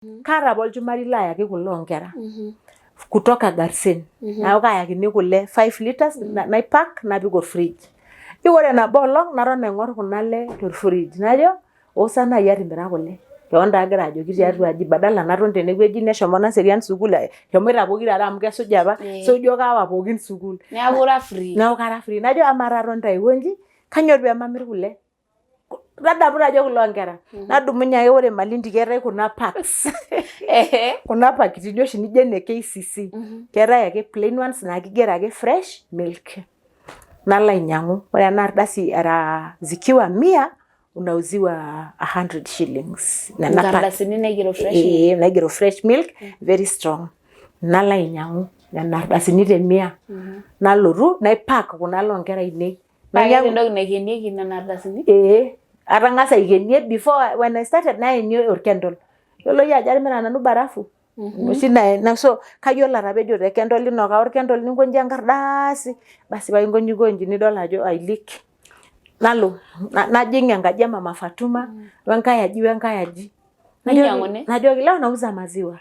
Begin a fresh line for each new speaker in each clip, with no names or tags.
Kaata apa olchumari laayaki kule oonkera kutoka Garsen. Neeku kaayakini kule 5 liters naipack napik orfridge. Ijo ore nabo olong naton aing'or kuna ale torfridge najo oosa naaji atimira kule. Keon taa agira ajoki tiatua aji badala naton tenewueji neshomo Naserian sukuul eshomoita pokira are amu kesuja apa so ijo kaawa pookin sukuul.
Neeku ira free.
Neeku kara free. Najo amaa taata aikonji kanyoo pee mamir kule? Tadamu taa ajo kulo nkera. Nadumunye ake ore Malindi keetae kuna packs. Kuna pakitini oshi nijo ene KCC. Keetae ake plain ones naa kigero ake fresh milk. Nalo ainyang'u. Ore ena ardasi era zikiwa mia unauziwa 100 shillings.
Nena pack. Nkardasini naigero fresh
milk. Ee, naigero fresh milk very strong. Nalo ainyang'u nena ardasini te mia. Nalotu naipack kuna ale oonkera ainei.
Paa keeta entoki naikenieki nena ardasini?
Ee, atang'asa aikenie before when I started naenie orkendol. Yiolo iyie ajo atimira nanu barafu oshi na so kayiolo atapejo te kendol inokaa orkendol ninkonji enkardasi basi paa inkonji nkonji nidol ajo I leak. Nalo najing enkaji e mama Fatuma wenkae aji wenkae aji.
Ninyiang'uni?
Najoki leo nauza maziwa.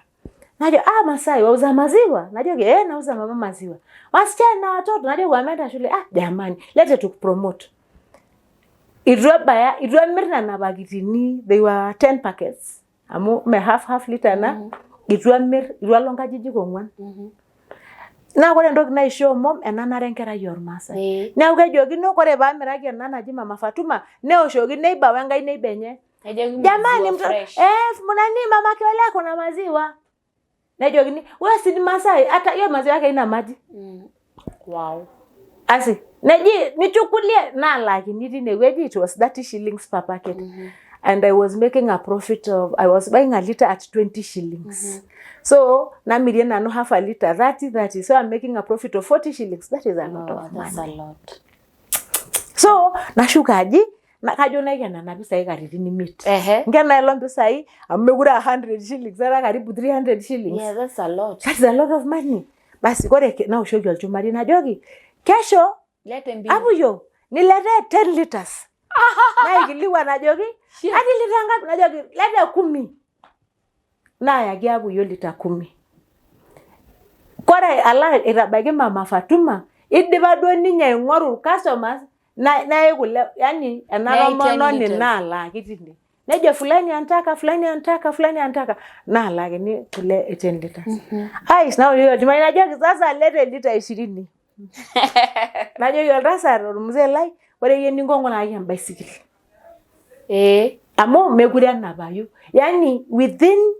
Najo ah, Masai wauza maziwa? Najoki eh, nauza mama maziwa. Wasichana na watoto najoki wameenda shule. Ah, jamani, lete tukupromote. Itu ebaya, itu emir nena pakitini, they were 10 packets. Amu me half half liter ena. Itu emir, itu alo nkajijik ong'uan. Naa ore entoki naishoo mom enanare enkerai ormaasai. Neeku kejokino ore paamiraki ena naji Mama Fatuma, neoshoki neighbor wenkae neighbor enye. Jamani mtoto eh, nani mama Kiole kuna maziwa. Nejokini, wewe si ni Masai, hata hiyo maziwa yake haina maji.
Wow.
Asi, neji nichukulie naalakini tinewueji it was 30 shillings per packet. And I was making a profit of I was buying a liter at 20 shillings. So namirie nanu half a liter 30 30. So I'm making a profit of 40 shillings. That is a lot
Oh,
of
that's
money.
a lot.
So nashuka aji kajo naiken nena pisai katitin imiet. Nkena elo mpisai amu mekure aa 100 shillings etaa karibu 300 shillings.
Yeah, that's a lot.
That's a lot of money. Basi kore naoshoki olchumari najoki kesho
Lete mbili.
Apuyo niletee 10 liters. Naikilikuan ajoki ati lita ngapi? Najoki lete 10. Naayaki Apuyo lita 10. Kore alo aitabaiki Mama Fatuma idipa duo ninye aing'oru customers neyai kule yani ena tomononi naalaaki tine. Nejo fulani antaka, fulani antaka, fulani antaka naalakini kule e 10 liters. Ai naoshoki olchumari najoki sasa lete lita 20. Najoki oltasat ormuzee lai ore iyie eninko ng'uraki embaisikil. Amu mekure enapayu. Yani within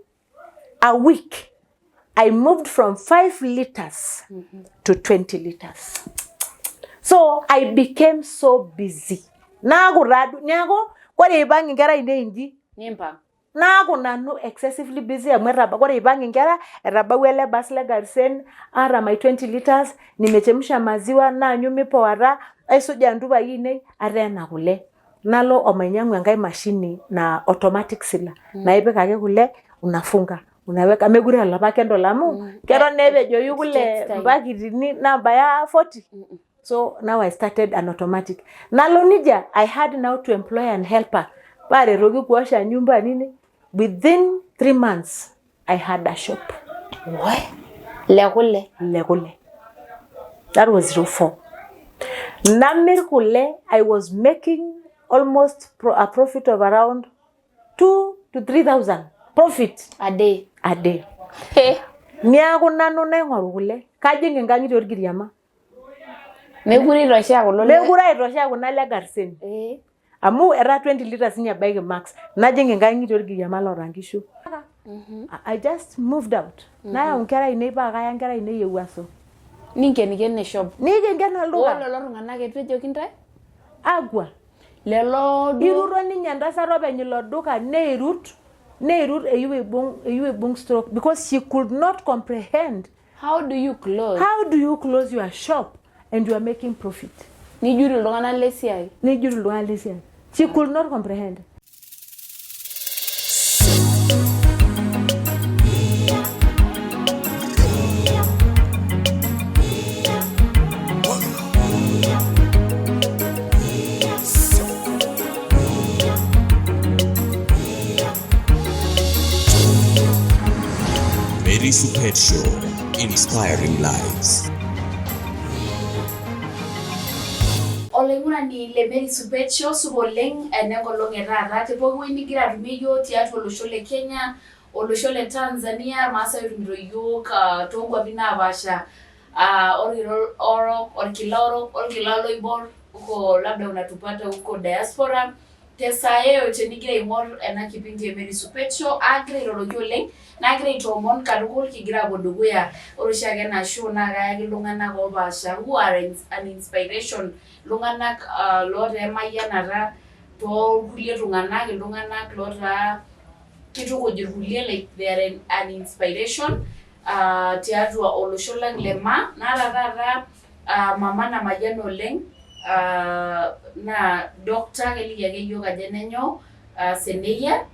a week I moved from 5 liters to 20 liters. So I became so busy. Naaku taa neeku ore eipang inkera ainei inji
Nimpang.
Naaku nanu excessively busy amu ore eipang inkera etabawua ele bus le Garsen aata my 20 liters nimechemsha maziwa naanyu mipoata aisuja ntupai ainei ateena kule. Nalo omainyang'u enkae mashini na automatic sealer. Naipik ake kule unafunga unaweka mekure aa olapa kendol amu keton naa epejoyu kule mpakitini nabaya 40. So now I started an automatic. Nalo nija I had now to employ an helper paaretoki kuosha nyumba nini. Within 3 months I had a shop.
We, le kule.
Le kule. That was 04. Namir kule, I was making almost a profit of around 2 to 3,000 profit
a day.
A day.
Hey.
Niaku nanu naing'oru kule. Kajing enkang'itie orkiriama.
Mekure aitoshea kulo
le. Mekure aitoshea kuna le Garsen. Amu etaa 20 liters ninye ebaiki max. Najing enkang'itie orkiriama loota nkishu. I just moved out. Nayau nkera ainei paa kaya nkera ainei Ewuaso.
Ninkenikene shop.
Nikinken olduka.
Ore lelo tung'anak eitu ejoki intae?
Akwa.
Lelo duo.
Iruro ninye entasat openy ilo duka neirut, neirut eyieu eibung, eyieu eibung stroke because she could not comprehend.
How do you close?
How do you close your shop and you are making profit?
Nijut iltung'anak le siai.
Nijut iltung'anak le siai. She could not comprehend.
Mary Supet Show, inspiring lives.
Olaing'urani le Mary Supet Show, supa oleng enenkolong e taata te pooki wueji nigira atumie iyiook tiatua olosho le Kenya, olosho le Tanzania, Irmaasai otumito iyiook toonkuapi napaasha, orkila orok, orkila orok, orkila loibor, huko labda unatupata huko diaspora te saa yeyote nigira aing'or ena kipindi e Mary Supet Show. Aagira airoroki oleng, nagira aitoomon katukul kigira aapuo dukuya. Ore oshiake ena show naa kayaki iltung'anak oopaasha who are an inspiration, iltung'anak loota emayianata toorkulie tung'anak, iltung'anak lotaa kitukuj irkulie, like they are an inspiration tiatua olosho lang le Maa. Naata taata mama namayiana oleng, naa doctor, keliki ake iyiook ajo enenyoo Seneyia,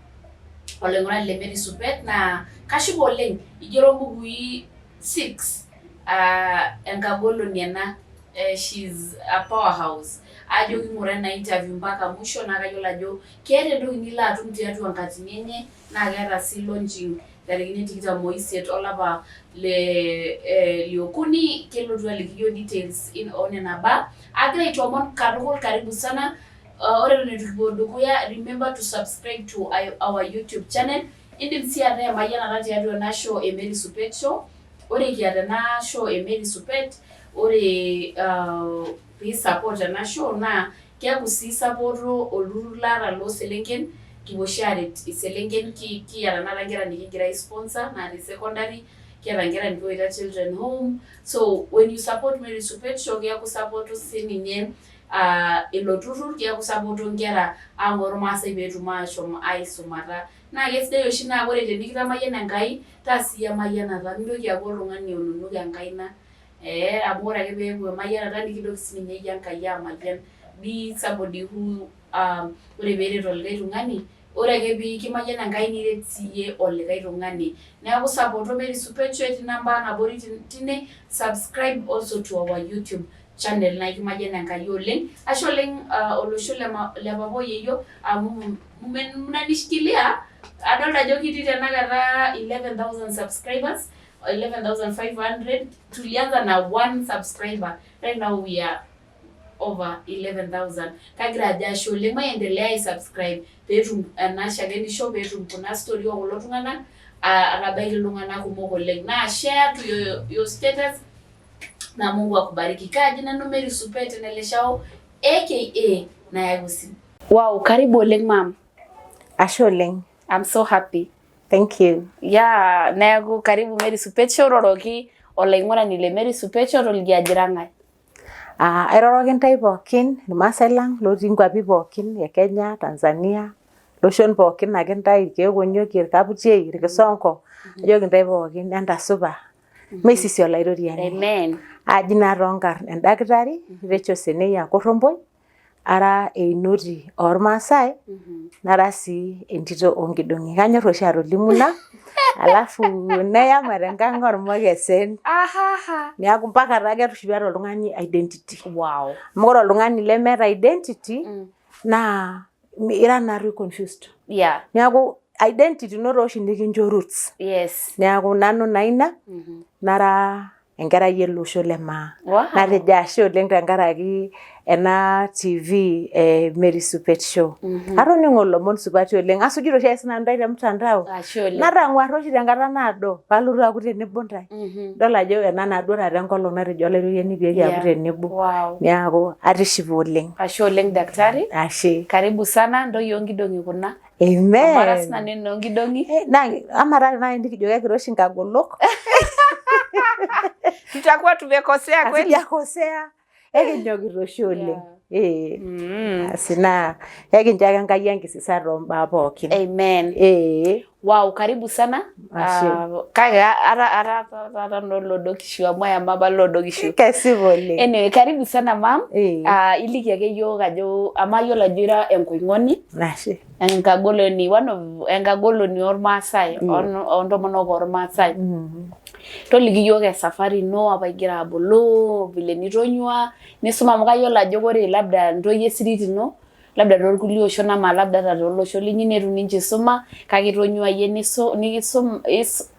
olaing'urani le Mary Supet. Naa kashipa oleng, igero mbukui 6, enkagoloni ena, she's a powerhouse. Ajo king'ura ena interview mpaka mwisho, naa kayiolo ajo keeta entoki nilo atum tiatua nkatini enye. Naa keeta sii launching 28 olapa le liokuni, kelotu aliki iyiook details onena baa. Agira aitoomon katukul, karibu sana. Ore eton eitu kipuo dukuya, remember to subscribe to our YouTube channel. Indim sii ataa emayianata tiatua ena show e Mary Supet Show. Ore kiata ena show e Mary Supet, ore pee support ena show naa keeku sii sapoto olturrur laata looselenken. Kipuo oshi aaret iselenken, kiata tenakata inkera nikigira ai sponsor natii secondary, kiata inkera nikiwaita children home. So when you support Mary Supet Show, keeku sapoto sininye ilo turrur, keeku sapoto inkera ang ormaasai peetum ashom aisumata. Naa kesidai oshi naa ore tenikitamayiana Enkai, taasa iyie emayianata, mintoki aaku oltung'ani onunuk enkaina, amu ore ake peeku emayianata nikintoki sininye iyie Enkai amayian. Be somebody who ore peeret olikae tung'ani, ore ake pee kimayian Enkai niret siiyie olikae tung'ani. Neeku sapoto Mary Supet Show, etii namba ang abori tine. Subscribe also to our YouTube channel, naa ekimayian Enkai oleng. Ashe oleng, olosho le papa oyieyio, amu mnanishikilia. Adolta ajo kitii tenakata 11,000 subscribers, 11,500. Tulianza na one subscriber, right now we are over 11,000. Kagira ajo ashe oleng, maendelea ai subscribe peetum ena shakenisho, peetum kuna story okulo tung'anak atabaiki iltung'anak kumok oleng. Naa share to your status, na Mungu akubariki. Kaji nanu Mary Supet Eneleshao, aka Nayagusi. Wow, karibu oleng, mam.
Ashe oleng.
I'm so happy.
Thank you.
Yeah, neeku karibu Mary Supet Show, roroki olaing'urani le Mary Supet Show, toliki ajo ira ng'ae.
Airoroki ntae pookin irmaasai lang lotii nkuapi pookin e Kenya, Tanzania, loshon pookin ake ntae, irkeek onyokie, irkaputiei, irkisonko, ajoki ntae pookin entasupa. Meisisi Olaitoriani.
Amen.
Aji naa toonkarn endakitari Rachel Seneyia Korromboi, ara einoti ormaasai, nara sii entito oonkidong'i. Kanyor oshi atolimu ina, alafu neyama tenkang ormokesen. Niaku mpaka taa keeta oshi peeta oltung'ani identity. Amu ore oltung'ani lemeeta identity naa ira naatoi confused. Niaku identity ino taa oshi nikincho roots. Niaku nanu naa ina, nara enkerai ele osho le maa. Natejo ashe oleng tenkaraki ena TV e Mary Supet Show. Atoning'o ilomon supati oleng. Asujita oshiake sinanu intae te mtandao.
Ashe oleng.
Natang'uarra oshi tenkata naado paalotu aaku tenebo intae. Idol ajo ena naaduo taata enkolong natejo Olaitoriani pee kiaku tenebo. Niaku atishipe oleng.
Ashe oleng, daktari.
Ashe.
Karibu sana, ntoyie oonkidong'i kuna.
Amen.
Amu ara sinanu enoonkidong'i.
Naa ama taa tenakata enikijo kekira oshi nkagolok.
Tutakuwa tumekosea kweli?
Hatujakosea. Ekinyokita oshi oleng. Ee. Asi naa ekincho ake Enkai enkisisa toombaa pookin.
Amen.
Ee.
Wow, karibu sana.
Ashe.
Kake ara ara nolodokishu amu ayama apa lodokishu.
Kesipa oleng.
Anyway, karibu sana, mam.
Ee.
Iliki ake yiok ajo amu ayiolo ajo ira enkoing'oni,
Ashe.
enkagoloni, one of enkagoloni ormaasai, ontomonok ormaasai. Toliki yiok esafari ino apa igira abulu, vile nitonyua, nisuma, amu kayiolo ajo ore labda ntoyie esirit ino, labda torkulie oshon ama labda ata tolosho linyi neitu ninche isuma, kake itonyua iyie nikisum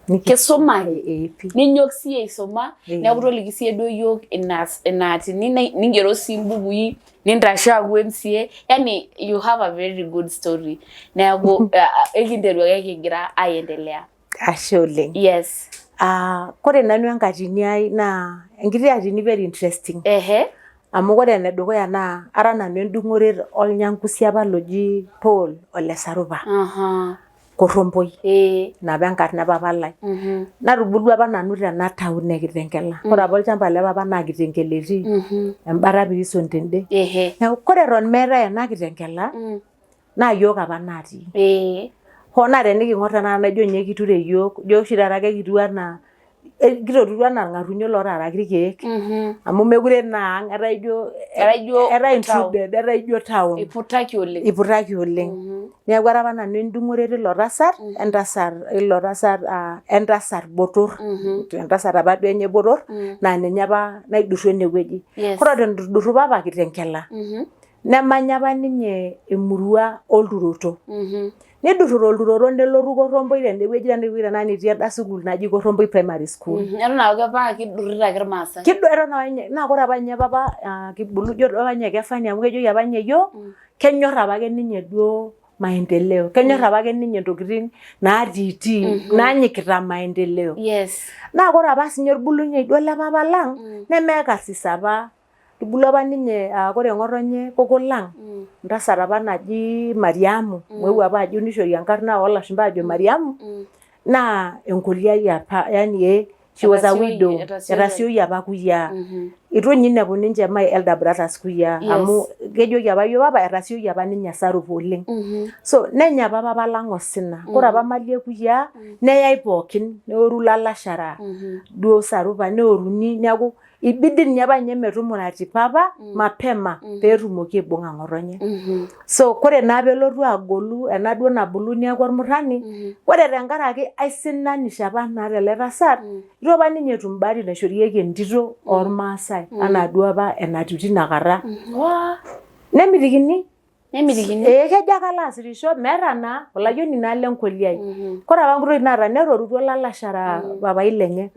Kisumaki.
Eh, pii.
Ninyok sii aisuma,
Eh.
neeku toliki siiyie duo iyiook ina ina atini ningero sii imbukui, nintasho aaku MCA, yani you have a very good story. Neeku ekinteru ake kigira aendelea.
Ashe oleng.
Yes.
Ah, kore nanu enkatini ai naa enkiti atini very interesting.
Ehe.
Amu kore enedukuya naa ara nanu endung'oret olnyangusi apa loji Paul Ole Sarupa.
Aha.
Korrompoi.
Ee.
Ina apa enkarna e papa lai.
Mhm.
Natubulua apa nanu tena town e Kitengela. Ore apa olchamba le papa naa Kitengela etii.
Mhm.
Embata prison tende.
Ehe.
Neeku kore eton meetae ena Kitengela naa iyiok apa natii.
Ee.
Hoo naa teniking'or tenakata naa ijo ninye kiture iyiok, ijo oshi taata kekitiu anaa kitotiwuo anaa irng'atunyo lootaaraki irkeek. Amu mekure naa ang' etaa ijo
Etaa ijo
etaa
town.
intruded etaa ijo town.
Iputaki oleng.
Iputaki oleng. Neeku ara apa nanu endung'oret ilo tasat, entasat ilo tasat entasat botor, entasat apa duo enye botor naa ninye apa naidurru ene wueji.
Yes.
Ore eton eitu idurru papa Kitengela, nemanya apa ninye emurua olturoto. Nidurruro olturoto nelotu Korromboi tende wueji tenewueji tenakata netii enda sukuul naji Korromboi Primary School.
Eton ake paa kidurrita ake irmaasai.
Kidu eton apa ninye naa kore apa ninye papa kibulu ijo apa ninye ke funny amu kejoki apa ninye iyiok kenyor apake ninye duo maendeleo. Kenyor apake ninye ntokitin naatiitii naanyikita maendeleo.
Yes.
Naa kore apa sinye orbulunyei duo le papa lang nemekarsis apa. Etubulua apa ninye aa kore ng'otonye koko lang entasat apa naji Mariamu, eewuo apa ajo nishori enkarna oolashumba aajo Mariamu naa enkoliai apa yani she was a widow etasioyie apa kuyiaa. Itu ninye inepu ninche my elder brothers kuyiaa amu kejoki apa iyiok papa etasioyie apa ninye esarupa oleng'. So nenya apa papa lang osina, kore apa mali e kuyiaa neyai pookin neoru ilalashera duo sarupa neoruni neeku ibidi ninye apa ninye metumurati papa mapema peetumoki aibung'a ng'otonye. So kore naa peelotu agolu ena duo nabulu neeku ormurrani, ore tenkaraki aisinanisho apa naata ele tasat, itu apa ninye etum bahati naishorieki entito ormaasai anaa duo apa enatiu tinakata. Nemitikini.
Nemitikini.
Ee kejo ake alo asirisho meeta naa olayioni naa lenkoliai. Kore apa nkuti tokitin naata netorutua ilalashera papai lenye.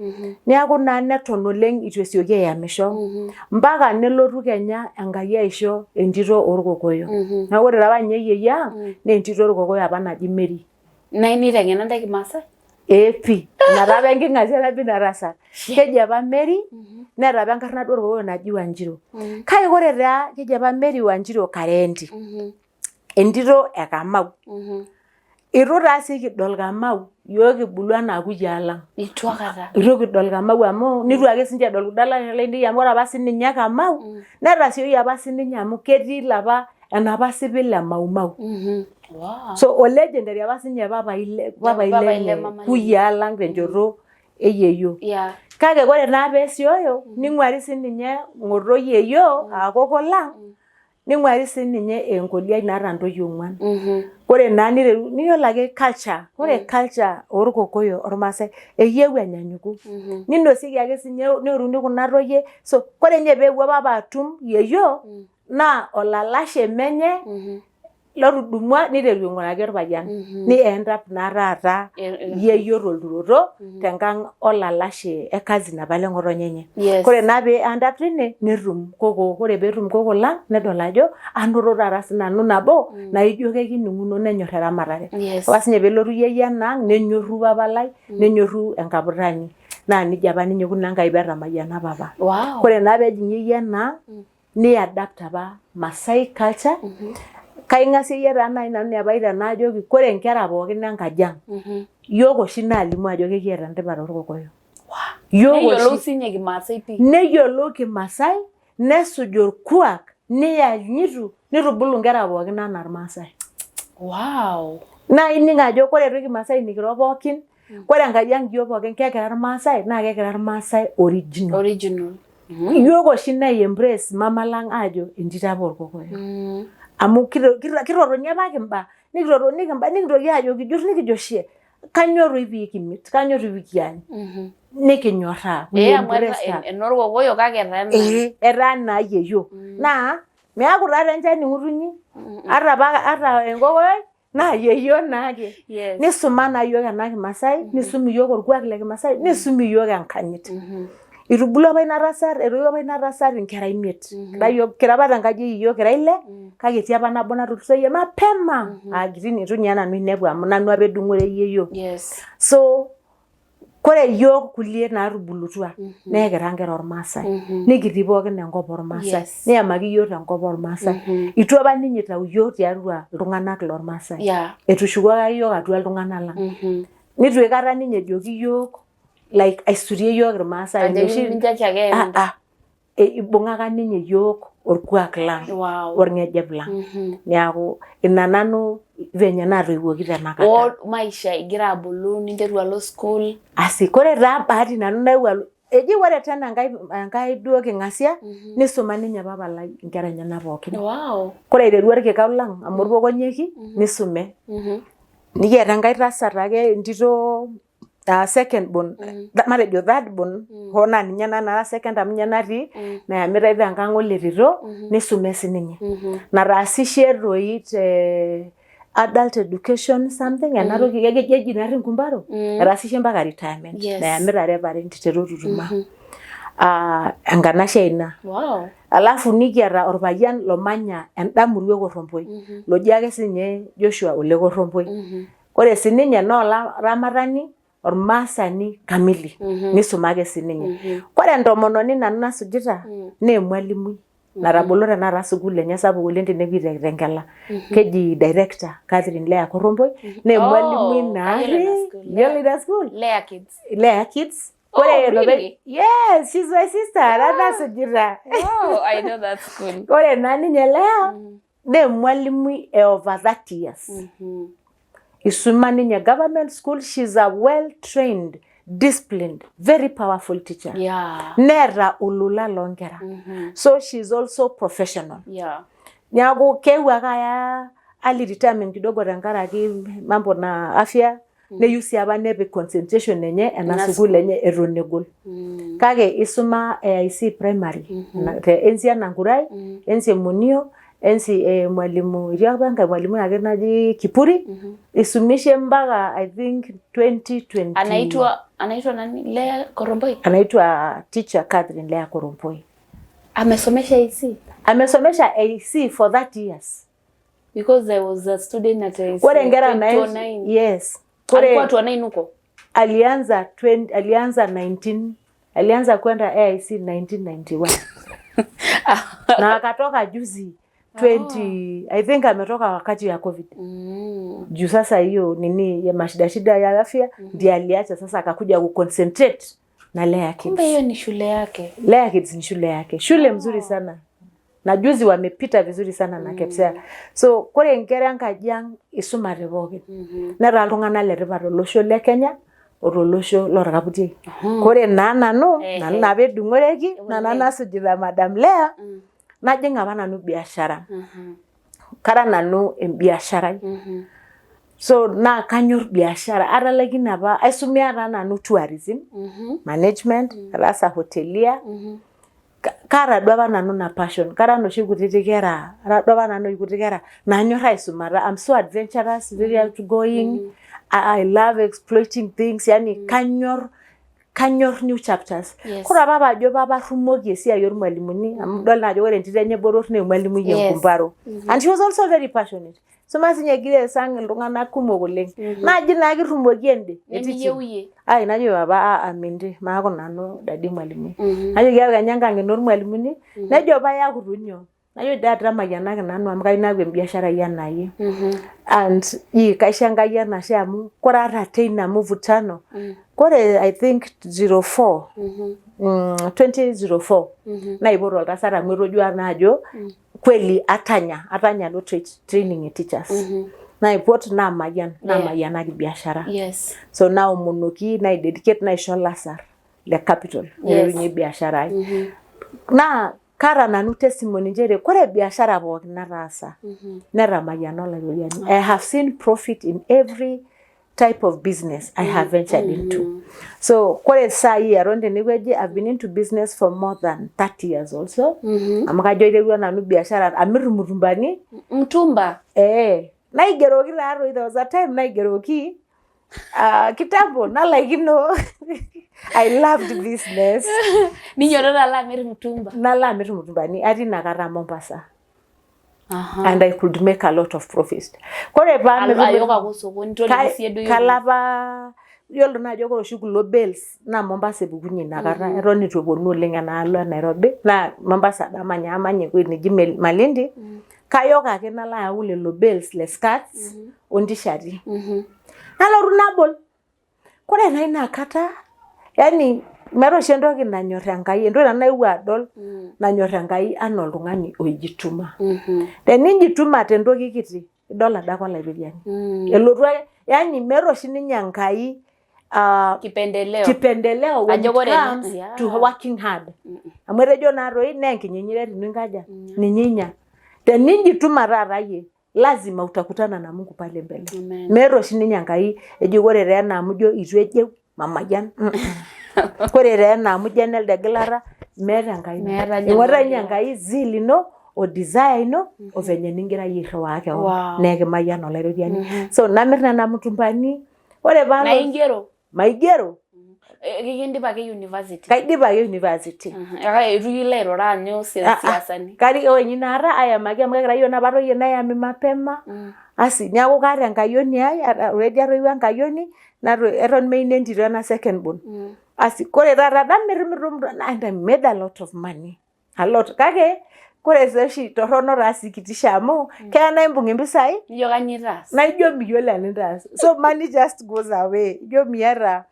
Neeku naa neton oleng' itu esioki ayamisho mpaka nelotu kenya Enkai aisho entito orkokoyo. Neeku ore apa ninye yeyio ang' naa entito orkokoyo apa naji Mary.
Naa niteng'ena intae kimaasai?
Ee pii, ina taa apa enking'asia apa ina tasat. Keji apa Mary neeta apa enkarna duo orkokoyo naji Wanjiru. Kake ore taa keji apa Mary Wanjiru Karendi, entito e Kamau. Itu taa sii kidol Kamau iyiook kibulu anaa kuyiaa lang'.
Itu aikata.
Itu kidol Kamau amu nitu ake sininche edol kuldo lalashera lainei amu ore apa sininye Kamau netasioyie apa sininye amu ketii ilapa enapa sipil e Maumau.
Wow.
So o legendary apa sinye papai le papai
Papai le
lenye
mama
kuyiaa lang tenchoto e yieyioo. Kake ore naa peesioyo ning'uari sininye ng'oto yieyio aa koko lang ning'uari sininye enkoliai naata intoyie ong'uan. Ore naa niteru niyiolo ake culture, ore culture orkokoyo ormaasai eyieu enyanyuku. Ninosieki ake sinye neoruni kuna toyie so ore ninye peewuo papa atum yieyio naa olalashe menye lotudumua niteru aing'uraki orpayian. Ni end up naa taata yieyio tolturoto tenkang' olalashe e cousin apa le ng'otonye enye.
Yes.
Ore naa pee end up tine netum kokoo, ore peetum koko lang' nedol ajo anoto taata sinanu nabo naijo kekining'uno nenyor eramatare.
Yes.
Ore sinye peelotu yieyio ena ang' nenyorru papa lai nenyorru enkaputani. Naa nejia apa ninye ikuna Enkai peetamayiana papa.
Wow.
Ore naa peejing yieyio ena ang' ni adapt apa Masai culture. Kaing'asieyie taa nai nanu ina tenajoki kore inkera pookin enkaji ang' iyiok oshi naalimu ajo kekiata entipat orkokoyo. Iyiok
Neyiolou
oshi
sinye kimaasai pii.
neyiolou kimasai nesuj orkuak niyanyitu nitubulu inkera pookin anaa irmaasai.
Wow.
Naa ining ajo kore toi kimasai nikiro pookin kore enkaji ang' iyiok pookin kekira irmaasai naa kekira irmaasai original.
Original.
Iyiok oshi nai embrace mama lang' aajo entito apa orkokoyo. Amu kitotoni apa kimba nikitotoni kimba nikintoki aajo kijur nikijo shie kanyoo toi pee kimit kanyoo toi pee kiany nikinyorraa. We
Ee amu
embrace her.
enorkokoyo kake etaa ena.
Ee etaa naa yieyioo. Naa meeku taa tenchani ng'utunyi ata apa ata enkokoyoi. Naa yeyio naake.
Yes.
Nisuma naa iyiok ena kimasai, nisum iyiok orkuak le kimasai, nisum iyiok enkanyit. Itubulua apa ina tasat, etoiwuo apa ina tasat inkera 5. Kira iyiok, kira apa tenkaji iyiok kira 6, kake etii apa nabo natulusoyie mapema aa kiti neitu ninye nanu ainepu amu nanu apa edung'ore yeyio.
Yes.
So kore iyiok kulie naatubulutua naa ekira inkera ormaasai. Nikitii pookin enkop ormaasai.
Yes.
Neyamaki iyiok tenkop ormaasai. Itu apa ninye itau iyiok tiatua iltung'anak lormaasai.
Yeah.
Etushukoka iyiok atua iltung'anak lang. Nitu aikata ninye ejoki iyiok like aisurie iyiok irmaasai.
Ajoki minchaki ake
Ah, ah. Ibung'aka ninye iyiok orkuak lang.
Wow.
Orng'ejep lang. Niaku ina nanu venye naatoiwuoki tenakata.
O maisha igira abulu ninteru alo school.
Asi kore taa bahati nanu naewuo alo eji ore tena enkae duo king'asia nisuma ninye papa lai inkera enyenak pookin.
Wow.
Kore aiteru orkikau lang amu orpokonyeki nisume. Nikiata enkae tasat ake entito second born matejo third born hoo naa ninye naa nara second amu ninye natii nayamitai tenkang ole tito nisume sininye. Nataasishe toi te adult education something ena toki keji naarri nkumbaro etaasishe mpaka retirement
Yes.
nayamita reverend te Rotutuma. Enkanashe ina.
Wow.
Alafu nikiata orpayian lomanya enda murua e Koromboi loji ake sininye Joshua ole Koromboi. Ore sininye naa olaramatani ormaasani kamili nisuma ake sininye. Ore entomononi nanu nasujita naa emwalimui natabolo tenakata sukuul enye sapuk oleng tenewueji te Kitengela. Keji director Catherine Lea Koromboi naa emwalimui
Oh,
naarri.
kayiolo ina school.
Iyiolo ina school?
Lea Kids.
Lea Kids.
Oh,
Ore
really?
Yes, she's my sister. Nasujita.
Wow, I know that school.
Ore naa ninye Lea naa emwalimui e over 30 years. Isuma ninye government school, she's a well trained, disciplined, very powerful teacher.
Yeah.
Neeta olola loonkera. So she's also professional.
Yeah.
Niaku keewuo ake aya early retirement kidogo tenkaraki mambo na afya neyieu sii apa nepik concentration enye ena
Ena
sukuul enye eton egol. Kake isuma AIC primary te enzi e Nankurai, enzi e Munio, enzi e mwalimu etii apa enkae mwalimui ake naji Kipuri, isumishe mpaka I think 2020.
Anaitwa nani? Lea Koromboi.
Anaitwa teacher Catherine Lea Koromboi.
Amesomesha AC
Amesomesha AC for 30 years.
because I was a student at AC.
Ore nkera na
2009.
yes.
Alikuwa
Kore
2009 huko.
alianza 20, alianza 19 alianza kwenda AIC 1991 na akatoka juzi 20 I think ametoka wakati ya COVID. Juu sasa hiyo nini ya mashida shida ya afya ndiye aliacha sasa akakuja kuconcentrate na Lea Kids.
Kumbe hiyo ni shule yake.
Lea Kids ni shule yake, shule mzuri sana na juzi wamepita vizuri sana na KPSEA. So kore nkera enkaji ang isumate pookin netaa iltung'anak letipat tolosho le Kenya otolosho lorkaputiei. Kore naa nanu nanu naa peedung'oreki nanu nasujita Madam Lea najing apa nanu biashara. Kara nanu embiasharai. So naa kanyor biashara atalaikine apa aisumia taa nanu tourism management ataasa hotelia kaata duo apa nanu ina passion kara inoshi kutitik kera ara duo apa nanu inoshi kutitik kera naanyor aisumata I'm so adventurous very outgoing I love exploiting things yani kanyor new chapters.
Yes.
Kore apa paajo papa arrumoki esiai ormwalimuni amu idol naa ajo ore entito enye botor naa emwalimui
Yes.
enkumbaro. And she was also very passionate. Isuma sinye egira aisang iltung'anak kumok oleng. Naaji naa kirrumoki ende e teaching.
Nemiyieu iyie.
Ai najo papa aa minde maaku nanu dadi mwalimui. Najoki aaku kenya enkang ino ormwalimuni nejo pae aaku tuu nyoo. Najo dad tamayianaki nanu amu kayieu naaku embiasharai enaa iyie. And kaisho Enkai enashe amu kore ata teina mvutano kore I think 04 2004 naipot oltasat amu etodua naa ajo kweli atanya duo training e teachers. Naipot naamayian naamayianaki biashara.
Yes.
So naomonoki naidedicate naisho olasar le capital naiterunye biashara ai. Naa kaata nanu testimony nchere kore biashara pookin nataasa netamayiana Olaitoriani. I have seen profit in every type of business I have ventured into. So kore saai aton tenewueji I've been into business for more than 30 years also. Amu kajo aiterua nanu biashara amir imutumbani.
Mtumba.
Naigeroki taatoi, there was a time naigeroki kitambo nalaikino. I loved business.
Ninyototo alo amir mtumba.
Nalo amir mutumbani atii inakata Mombasa. And I could make a lot of profit. Kore paa
Ayok ake osokoni toliki siiyie duo
kalo apa, yiolo naa ajo ore oshi kulo bales naa Mombasa epukunye inakata, eton eitu eponu oleng enaalo e Nairobi, naa Mombasa ade amanya, amanya ewueji neji Malindi. Kayok ake nalo ayau lelo bales le skirts ontishati. Nalotu nabol. Kore naa ina kata, yani meeta oshi entoki nanyor Enkai, entoki nanu naewuo adol nanyor Enkai anaa oltung'ani oijituma. Tenijituma tentoki kiti, idol adake Olaitoriani. Elotu ake, yani meeta oshi ninye Enkai
Kipendeleo.
Kipendeleo when
Ajo
it
kore
comes to working hard. Amu etejo naa toi naa enkinyinyire ino inkaja, ninye inya. Tenijituma taata iyie, lazima utakutana na Mungu pale mbele.
Amen.
Meeta oshi ninye Enkai eji ore taa ena amu ijo eitu ejeu mamayian. Ore taa ena amu ijo enelde gilata, meeta Enkai.
Meeta ninye
Ing'orita ninye
Enkai.
Enkai zeal ino o desire ino o venye ningira iyie airriwaa kewon. Naa ekimayian Olaitoriani. So namir nena mutumbani. Ore
Na
paalo
ingero?
Maigero.
Kindipa ake university?
Kaidipa ake university.
Kake eitu ilo airura aanyu siasani?
Kari ore ninye inaata ayamaki amu kekira iyiok napa toyie nayami mapema. Asi neeku kaata enkayioni ai, already atoiwuo enkayioni, eton meino entito ena second born. Asi kore taata namir and I made a lot of money. A lot. Kake kore taa oshi torrono taa sii kitisho amu keya naa imbung impisai
Nijo kanyoo itaas?
Naa ijo miyiolo enintaas. So money just goes away. Ijo miata,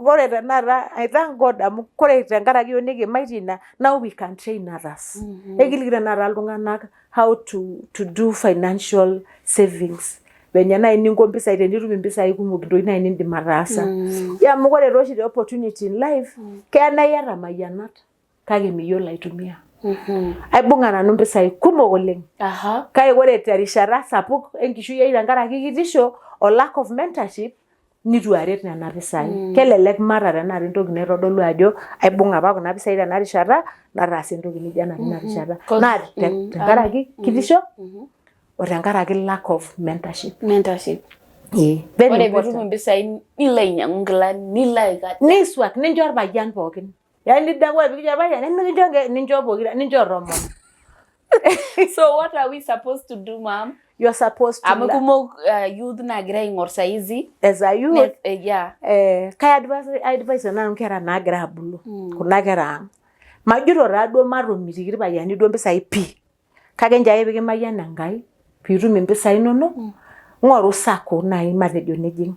ore tenakata I thank God amu kore tenkaraki iyiok nikiimaitie ina, now we can train others. Ekiliki tenakata iltung'anak how to do financial savings. Venye naaji ninko impisai tenitum impisai kumok intokitin naaji nindim ataasa. Amu ore taa oshi the opportunity in life, keya naa iyata imayianat kake miyiolo aitumia. Aibung'a nanu impisai kumok oleng. Kake ore terishata sapuk enkishui ai tenkaraki kitisho o lack of mentorship nitu aret nena pisai. Kelelek maata tenakata entoki naitodolu ajo aibung'a apa kuna pisai tena rishata nataasa entoki nijo ena tina rishata. Naa tenkaraki kitisho o tenkaraki lack of mentorship.
Mentorship.
Ee. Very
Ore
important.
piitum impisai nilo ainyang'u inkilani nilo aikaja.
Nisuak nincho orpayian pookin. Yaani nidamu ore pikincho orpayian nemikincho nkeek nincho pokira nincho tomon.
So what are we supposed to do, ma'am?
You are supposed to
Amu kumok youth naagira aing'or saizi.
As a youth,
Yeah.
Kai advise nanu nkera naagira abulu, kuna kera ang. Majito taa duo matomitiki irpayiani duo mpisai pii. Kake nchoo ake pikimayian Enkai piitum impisai inonok, ng'oru sacco nai matejo nijing.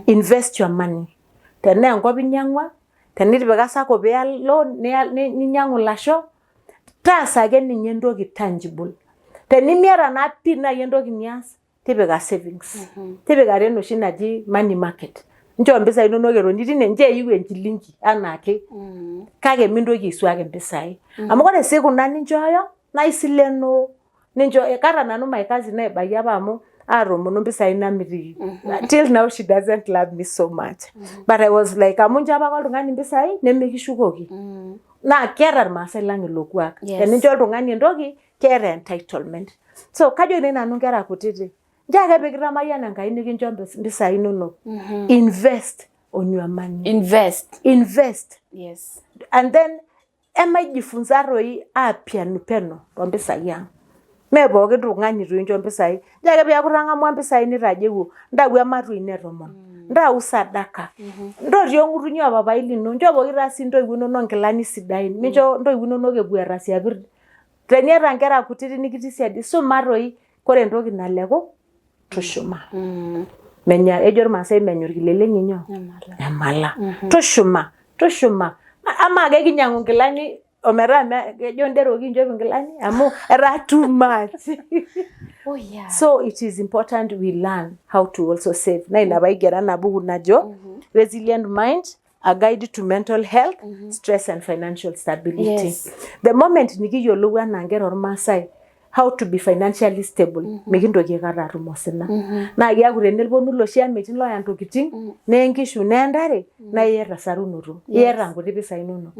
Invest your money. Tenaa enkop inyang'ua, tenitipika sacco piya loan ninyang'u ilasho, taasa ake ninye entoki tangible. Tenimiata naa pii nai entoki nias, tipika savings. Tipika taa enoshi naji money market. Nchoo impisai inonok etoni tine, nchoo eiu enchilingi anaake. Kake mintoki aisuak impisai. Amu ore sii kuna ninchooyo, naa isilenoo. Nincho, kaata nanu my cousin naibayie apa amu aatoomono impisai namitiki. Till now she doesn't love me so much. But I was like amu incho apake oltung'ani impisai nemekishukoki. Naa keeta irmaasai lang ilo kuak. Tenincho oltung'ani entoki, keeta entitlement. So kajoki nai nanu inkera kutiti, nchoo ake pikitamayian Enkai nikincho impisai inonok. Invest on your money.
Invest.
Invest.
Yes.
And then emaijifunza toi apianu peno toompisai ang. Mee pooki tung'ani toi incho impisai. Nchoo ake peeku itang'amua impisai nitajeuo, ntau ematua ino etomon. Ntau sadaka. Ntotio ng'utunyi o papai lino, nchoo pokira sii intoiwuo inonok inkilani sidain, mincho intoiwuo inonok epuo eeta isiapir. Teniata inkera kutiti nikitii siadi, suma toi, kore entoki naleku, tushuma. Menya, ejo irmaasai menya orkileleng'i nyoo? Emala. Tushuma, tushuma. Amaa kekinyang'u inkilani ometaa kejo ndero kinchop inkilani amu etaa too much.
Oh yeah.
So it is important we learn how to also save. Naa ina paigero ena buku najo Resilient Mind, A Guide to Mental Health, Stress and Financial Stability. The moment nikiyiolou anaa nkera ormaasai how to be financially stable, mikintoki aikata atum osina. Naa keaku teneponu iloshi ameitin looya ntokitin, neye nkishu neye ntare, naa iyata esarunoto, iyata nkuti pisai inonok.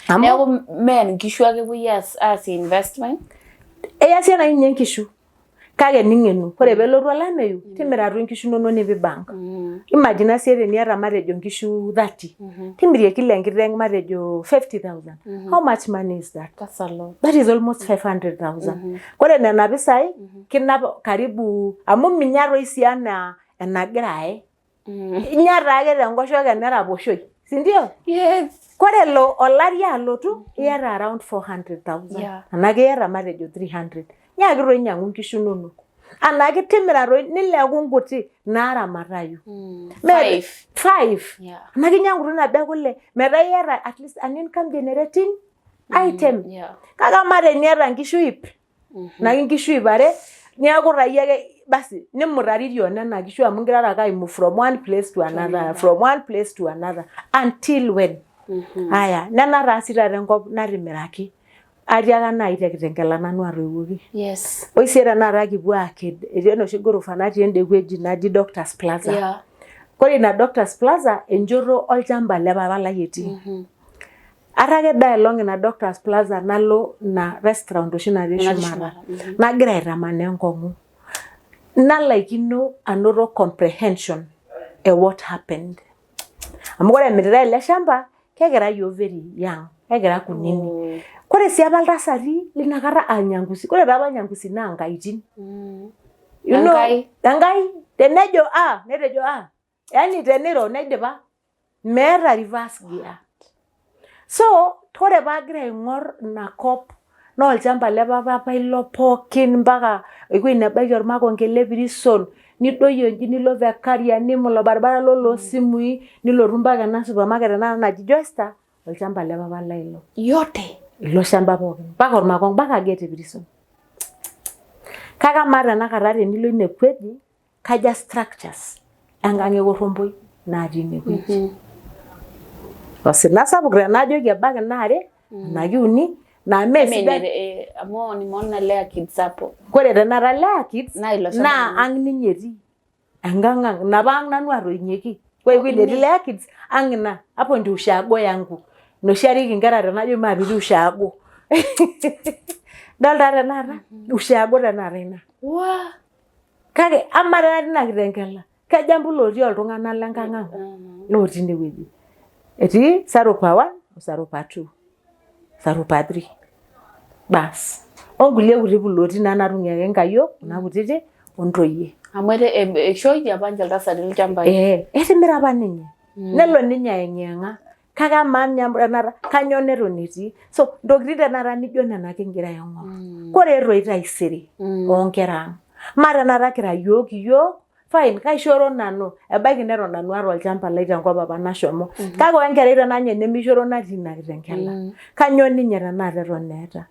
Amu
Neeku mee nkishu ake epuoi aasie investment?
Eyasie nai ninye nkishu. Kake ning'enu. Ore peelotu olameyu, timira duo inkishu inonok nipik bank. Imagine siyie teniata matejo inkishu 30. Timirie kila enkiteng matejo 50,000. How much money is that?
That's a lot.
That is almost 500,000. Kore nena pisai kinap karibu amu minya toi sii anaa enagira aye. Inya taake tenkoshoke neraposhoi. Si ndio?
Yes.
Kore elo olari alotu iyata around 400,000. Anaa iyata matejo 300. Nyaaki toi inyiang'u inkishu inonok. Anaa timira toi nileku nkuti naaramatayu.
Five.
Five. Anaa kinyiang'u toi nabo ekule metaa iyata at least an income generating item. Kake amaa teniata inkishu ip, anaa inkishu ip are, niaku taa iyie ake basi nimutariri onena kishu amu ingirara ake ai move from one place to another, from one place to another until when? Aya, nena taa sii taata enkop natimiraki. Atiaka naaji te Kitengela nanu atoiwuoki. Ore sii tenakata kipuo aaked, etii enoshi gorofa natii ende wueji naji Doctors Plaza. Kore ina Doctors Plaza enchoto olchamba le papa lai etii. Atakedo aelong ina Doctors Plaza nalo ina restaurant oshi natii shumata. Nagira aitamanaa enkong'u. Nalaikino anoto comprehension e what happened. Amu ore emiritae ele shamba kekira iyiook very young, ekira kunini. Kore sii apa iltasati lina kata aa Nyangusi, kore taa apa Nyangusi naa nkaitin. You know,
Enkai.
Enkai. Tenejo A, netejo A. Yaani teniro neidipa. Meeta reverse gear. So, ore paagira aing'or ina kop naa olchamba le papa apa ilo pookin mpaka ewueji nebaiki ormakonge le prison nidoyio inji nilo Vekaria niim ilo baribara loloo simui nilotu mpaka ena supermarket tenakata naji Joyster olchamba le papa lai ilo.
Yote.
Ilo shamba pookin mpaka ormakonge mpaka gate e prison. Kake amaa tenakata tenilo ine wueji kaja structures enkang e Korromboi natii ine wueji. Osina sapuk tenajoki ebaiki naa are anaa uni naa mee sidai.
Amu nimeona Lea Kids hapo.
Kore tenakata Lea Kids
Naa ilo shamba
naa ang ninye etii. Enkang ang, inapa ang nanu atoinyieki. Ore ewueji netii Lea Kids ang ina, hapo ndio ushago yangu. Inoshi arik inkera tenajo maapiti ushago. Idol taa tenakata, ushago tenakata ina.
Wah.
Kake amaa tenakata tina Kitengela, keja mpulooti oltung'anak lenkang ang lotii inewueji. Etii Saropa 1 o Saropa 2, Saropa 3. Baas. Onkulie kuti pulooti naa natung'iaki nkayiok kuna kutiti ontoyie.
Amu eishooitie apa ninche iltasati ilchambai.
Etimira apa ninye. Nelo ninye aeng'iyeng'a. Kake amaa ninye tenakata kanyoo neton etii. So ntokitin tenakata nijo nena kigira aing'or. Kore toi taisere oonkera ang. Maa tenakata kira yiok iyiok fine kaishoro nanu ebaiki neton nanu aata olchamba lai tenkop apa nashomo. Kake ore enkerai tenakata ninye nemeishoro natii ina Kitengela. Kanyoo ninye tenakata eton eeta.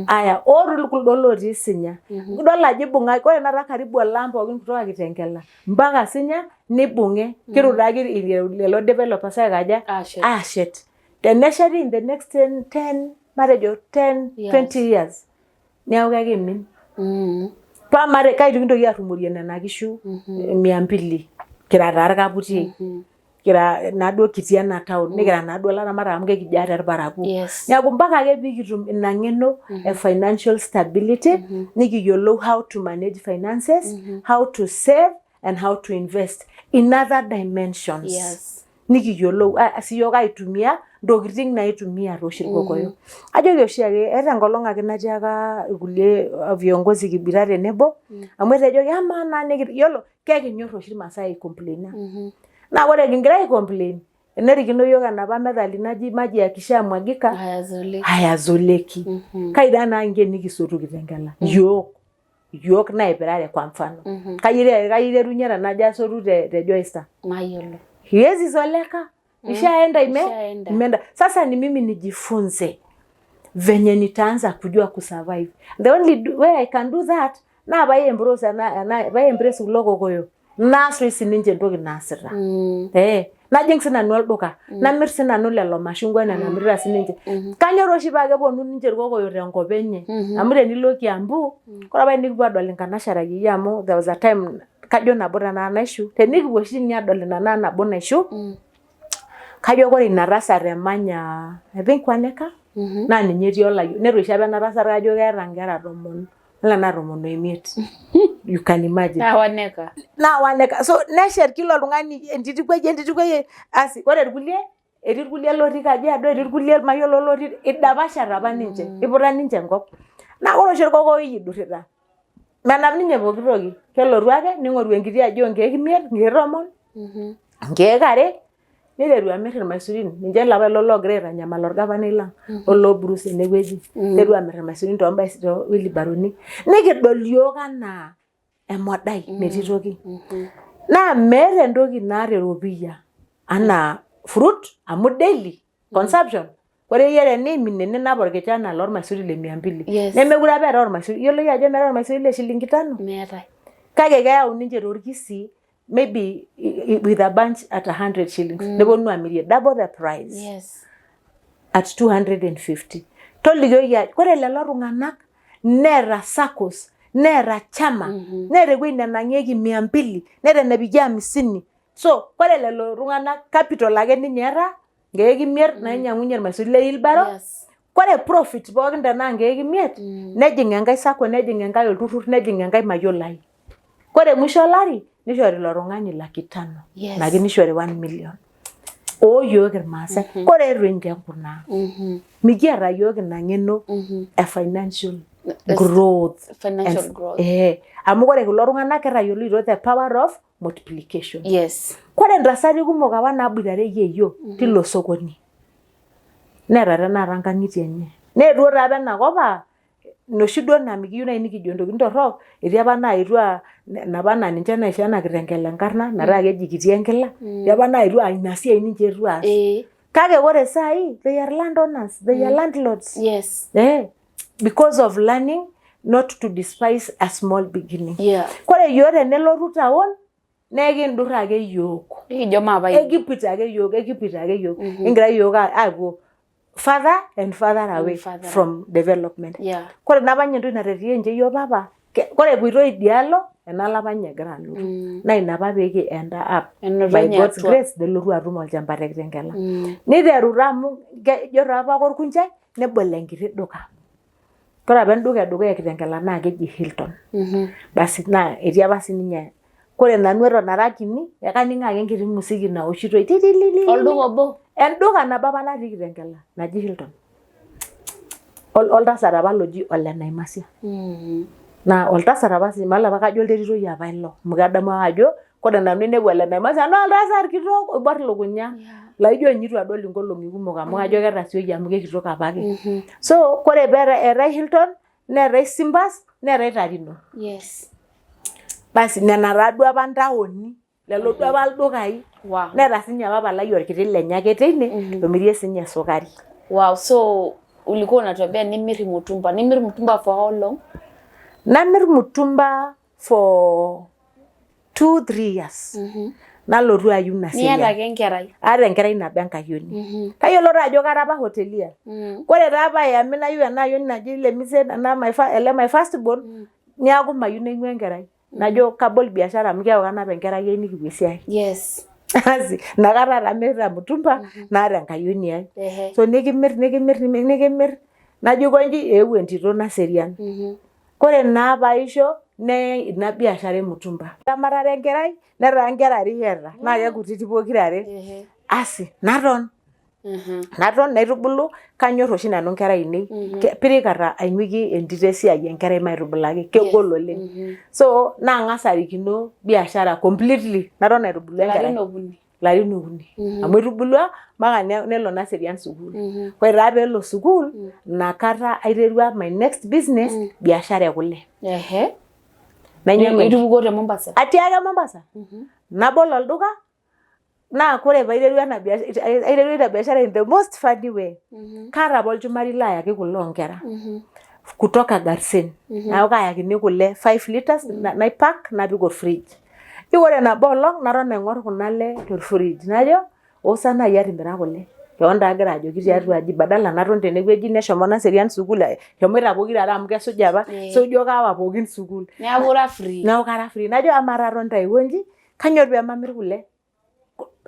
Aya ootu kuldo lotii Sinya. Idol ajo ibung'aki ore tenakata karibu olaam pookin kutoka Kitengela mpaka Sinya nibung'e. Kirutaki lelo developers aikaja aashet. Tenesheti in the next 10 matejo 10 20 years neeku kekimin. Paa mate kai kintoki arrumorie nena kishu 200 kira taa irkaputiei. Kira naaduo kitii ena town nikira naaduo ilaramatak amu kekijo ate irparakuo. Neeku mpaka ake pikitum ina ng'eno e financial stability nikiyiolou how to manage finances, how to save and how to invest in other dimensions. Nikiyiolou siyiok aitumia ntokitin naitumia tooshi irkokoyo. Ajoki oshiake eeta enkolong ake natiaka irkulie viongozi kiboita tenebo amu etejoki amaa naa yiolo kekinyor oshi irmaasai aicomplaina. Naa ore kingira aicomplain enerikino yiok enapa methali naji maji yakishamwagika hayazoleki. Kai taa naa kinko enikisotu Kitengela yiok yiok naipirare kwa mfano. Kai aiterunye tenajo asotu te Joyster?
Mayiolo.
Haiwezi zoleka. Ishaenda imeenda. Sasa ni mimi nijifunze venye nitaanza kujua kusurvive. The only way I can do that naa pai embrace pai embrace kulo kokoyo. Naas toi sininche entoki naasita. Najing sinanu olduka, namir sinanu lelo mashungwa enaa enamirita sininche. Kanyor oshi paa keponu ninche irkokoyo tenkop enye. Amu tenilo Kiambu, ore apa tenikipuo adol inkanasharayie amu there was a time kajo nabo tenaa naishu, tenikipuo oshi ninye adol ina naa nabo naishu, kajo ore ina tasat emanya I think one acre, naa ninye etii olayioni. Netoishe apa ena tasat kajo keeta inkera 10, nelo enaa 15. You can imagine.
Nawaneka.
Nawaneka. So neshet kila oltung'ani entiti wueji, entiti wueji. Asi ore irkulie, etii irkulie lotii Kajiado, etii irkulie mayiolo lotii, idapashate apa ninche. Iputa ninche enkop. Naa ore oshi orkokoyoi idurrita, menap ninye pooki toki. Kelotu ake ning'oru enkiti aji oo nkeek imiet, nkeek tomon, nkeek are, niteru amir irmaisurin. Ninche lapa lelo loogira aitanyamal orgavanai lang oloo Bruce tenewueji. Niteru amir irmaisurin too wheelbarrowni. Nikidol iyiook anaa emodai metii toki. Naa meeta entoki naata eropiyia anaa fruit amu daily consumption. Ore iyie tenimin ninap orkichana lormaisuri le mia mbili. Nemekure apa eetae ormaisuri. Iyiolo iyie ajo meetae ormaisuri le shilingi tano?
Meetae.
Kake keyau ninche torkisii maybe with a bunch at 100 shillings. Neponu amirie double the price. At 250. Tolikioki ajo ore lelo tung'anak neeta SACCOs, neeta chama, neeta ewueji nenang'ieki mia mbili, neeta enepiki hamsini. So ore lelo tung'anak capital ake ninye eeta, nkeek imiet nainyiang'unyie irmaisurin le wheelbarrow. Ore profit pookin tenaa nkeek imiet, nejing enkae SACCO, nejing enkae olturrur, nejing enkae mayiolo ai. Ore musho olari nishori ilo tung'ani laki tano. Naki nishori 1 million. Oo yiok irmaasai. Ore eitu inche nkunaa. Mikiata yiok ina ng'eno e financial growth.
Financial growth.
Amu ore kulo tung'anak ketayioloito the power of multiplication. Ore ntasati kumok apa naaboitare yieyioo tilo sokoni. Neeta tenakata nkang'itie enye. Neetuo taa apa enakop aa inoshi duo naa mikiyieu naaji nikijo ntokitin torrok, etii apa naaetuo aa napa naa ninche naishoo ena kitengela enkarna metaa keji kiti enkila, etii apa naaetuo aa ina siai ninche eetuo aas. Kake ore saai they are landowners, they are landlords. Because of learning not to despise a small beginning. Ore yiok tenelotu town naa ekindur ake yiok.
Nikijo maapai.
Ekipito ake yiok, ekipito ake yiok. Ekingira yiok aapuo further and further away
Further.
from development. Kore napa ninye entoki natetie ninche yiok papa, kore epoito idialo, enalo apa ninye egira alotu. Naa ina apa pee ki end up
Enoto
by
ninye
God's
atua.
grace nelotu atum olchamba te Kitengela. Niteru taa amu ijo taa apa orkunchai nebol enkiti duka. Ore apa enduka edukuya e Kitengela naa keji Hilton. Basi naa etii apa sininye, kore nanu eton ara kini, ekaning ake enkiti musiki naoshitoi titilili.
Olduka obo?
Enduka nabo apa natii Kitengela naji Hilton. Oltasat apa loji Ole Naimasia. Naa oltasat apa sii, mayiolo apa kajo olteritoi apa ilo. Amu kadamu ake ajo kore nanu ainepu Ole Naimasia naa oltasat kitok oibor lukunya. Laijo ninye eitu adol inkolong'i kumok amu kajo ketasioki amu kekitok apake. So kore pee eetae Hilton, neetae Simbas, neetae Tarino. Basi nena taa duo apa ntaoni, lelo duo apa ildukai. Neeta siininye papa lai orkiti lenye ake teine lomirie siininye sukari.
Wow, so ulikuwa unatuambia nimir mutumba. Nimir mutumba for how long?
Namir mutumba for 2-3 years. Nalotu ayieu ina siai.
Niata ake enkerai?
Aata enkerai nabo enkayioni. Tayiolo taa ajo kara apa hotelier. Ore taa paayami nayieu ena ayioni naji Lemise ena ele my first born, niaku mayieu naing'ua enkerai. Najo kabol biashara amu keeku kanap enkerai ai nikipuo esiai. Asi, inakata taa amirita mutumba naata enkayioni ai. So nikimir, nikimir, nikimir, najo aikonji eewuo entito naserian. Kore naa paisho neyai ina biashara e mutumba. Eramatare enkerai netaa nkera are iyata naa kekutitik pokirare. Asi naton. Naton naitubulu, kanyor oshi nanu nkera ainei. Pirikata aing'uiki entito esiai enkerai maitubulaki, kegol oleng. So naang'as arikino biashara completely naton aitubulu enkerai.
Larin okuni.
Larin okuni. Amu etubulua mpaka nelo Naserian sukuul. Ore taa peelo sukuul, inakata aiterua my next business, biashara e kule. Nainyiang'u
Itupukuo te Mombasa?
Atii ake Mombasa. Nabol olduka, naa kore paiterua ena biashara, aiterua ina biashara in the most funny way. Kaata apa olchumari laayaki kule oonkera. Kutoka Garsen. Neeku kaayakini kule 5 liters, naipack napik orfridge. Ijo ore nabo olong naton aing'or kuna ale torfridge najo oosa naaji atimira kule. Keon taa agira ajoki tiatua aji badala naton tenewueji neshomo Naserian sukuul, eshomoita pokira are amu kesuja apa, so ijo kaawa pookin sukuul.
Neeku ira free.
Neeku kara free. Najo amaa taata aiko inji, kainyoo pee mamir kule?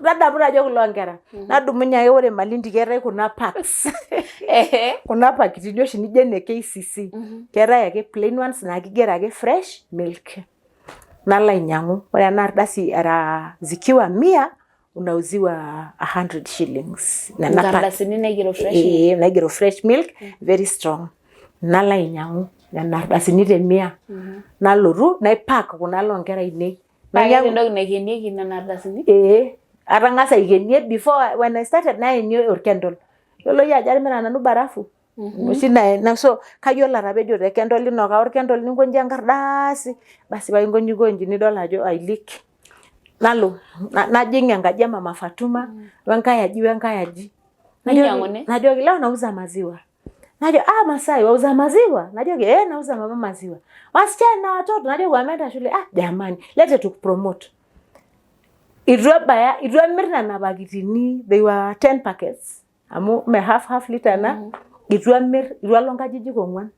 Tadamu taa ajo kule oonkera. Nadumunye ake ore Malindi keetae kuna packs. Kuna pakitini oshi nijo ine KCC. Keetae ake plain ones naa kigero ake fresh milk. Nalo ainyang'u. Ore ena ardasi era zikiwa 100 unauziwa 100 shillings. Nena pack.
Nkardasini naigero fresh milk.
Naigero fresh milk, very strong. Nalo ainyang'u nena ardasini te 100. Nalotu naipack kuna ale oonkera ainei.
Paa keeta
Nainyang'u
entoki naikenieki nena ardasini?
Ee, atang'asa aikenie before when I started naenie orkendol. Yiolo iyie ajo atimira nanu barafu oshi na so kayiolo atapejo te kendol inoka orkendol ninkonji enkardaasi basi paa inkonji konji nidol ajo ailik. Nalo najing enkaji e Mama Fatuma wenkae aji wenkae aji.
Ninyiang'uni?
Najoki leo nauza maziwa. Najo ah, Masai wauza maziwa? Najoki eh, nauza mama maziwa. Wasichana na watoto najoki wameenda shule. Ah, jamani, lete tukupromote. Itu ebaya, itu emir nena pakitini, they were 10 packets. Amu me half half liter na itu emir, itu alo nkajijik ong'uan.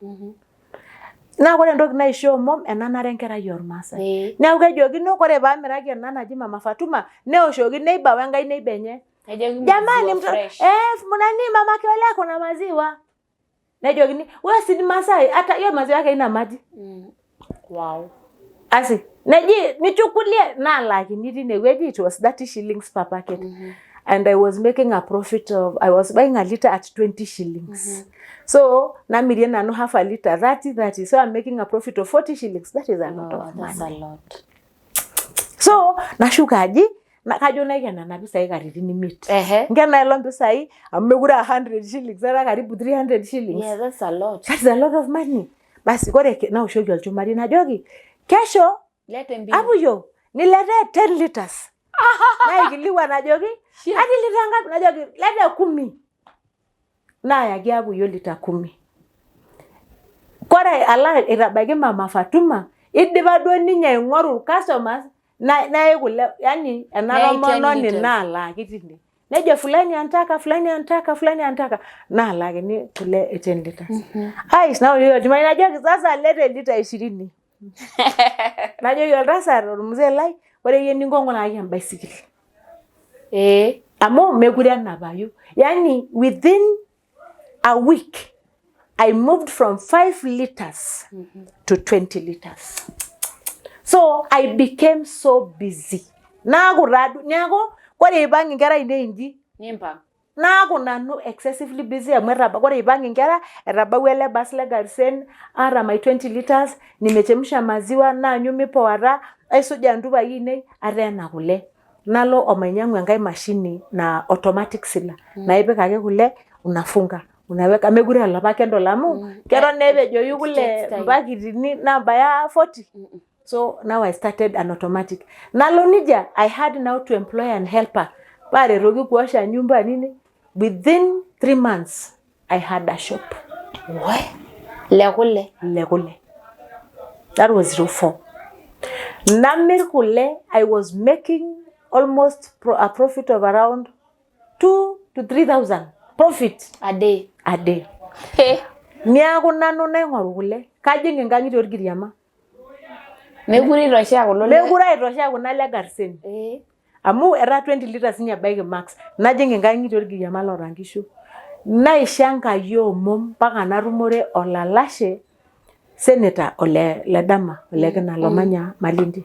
Naa ore entoki naishoo omom enanare enkerai ormaasai. Neeku kejokino ore paamiraki ena naji Mama Fatuma neoshoki neighbor wenkae neighbor enye.
Nejoki
Jamani
maziwa
mtoto
fresh.
Nani mama Kiole ako na maziwa. Nejokini wewe si ni Masai hata hiyo maziwa yake haina maji.
Wow.
Asi neji nichukulie naalakini tinewueji it was 30 shillings per packet. And I was making a profit of I was buying a liter at 20 shillings. So namirie nanu half a liter 30 30 so I'm making a profit of 40 shillings. That is a lot
Oh,
of money.
that's a lot.
So nashuka aji kajo naiken nena pisai katitin imiet. Nkena ilo mpisai amu mekure aa 100 shillings etaa karibu 300 shillings.
Yeah, that's a lot.
That is a lot of money. Basi kore naoshoki olchumati najoki kesho
Lete mbili.
Apuyo niletee 10 liters. Naikilikuan ajoki ati lita ngapi? Najoki lete 10. Naayaki Apuyo lita 10. Kore ala aitabaiki Mama Fatuma idipa duo ninye aing'oru customers neyai kule yani ena
Neyai 10
tomononi
liters.
naalaaki tine. Nejo fulani antaka, fulani antaka, fulani antaka. Naalakini kule e 10 liters. Ai, naoshoki olchumati najoki sasa lete lita 20. Najoki oltasat ormuzee lai ore iyie eninko ng'uraki embaisikil. Amu mekure enapayu. Yani within a week I moved from 5 liters to 20 liters. So I became so busy. Naaku taadu neeku ore eipang inkera ainei inji
Nimpang.
naaku nanu excessively busy amu ore eipang inkera etabawua ele bus le Garsen aata my 20 liters nimechemsha maziwa naanyu mipoata aisuja ntupai ainei ateena kule nalo omainyang'u enkae mashini na automatic sealer naipik ake kule unafunga unaweka mekure olapa kendol amu keton epejoyu kule
Takes time.
mpakitini nabaya 40. So now I started an automatic. Nalo nija, I had now to employ an helper. Paretoki kuosha nyumba nini. Within 3 months, I had a shop.
We. Le kule.
Le kule. That was 04. Namir kule, I was making almost a profit of around 2 to 3,000 profit.
A day.
A day.
Hey.
Niaku nanu naing'oru kule. Kajing enkang'itie orkiriama.
Mekure aitoshea kulo le-
Mekure aitoshea kuna le Garsen. Amu etaa 20 liters ninye ebaiki max. Najing enkang'itie orkiriama loota nkishu. Naisho Enkai omom mpaka natumore olalashe senator ole Ledama ole Kina lomanya Malindi.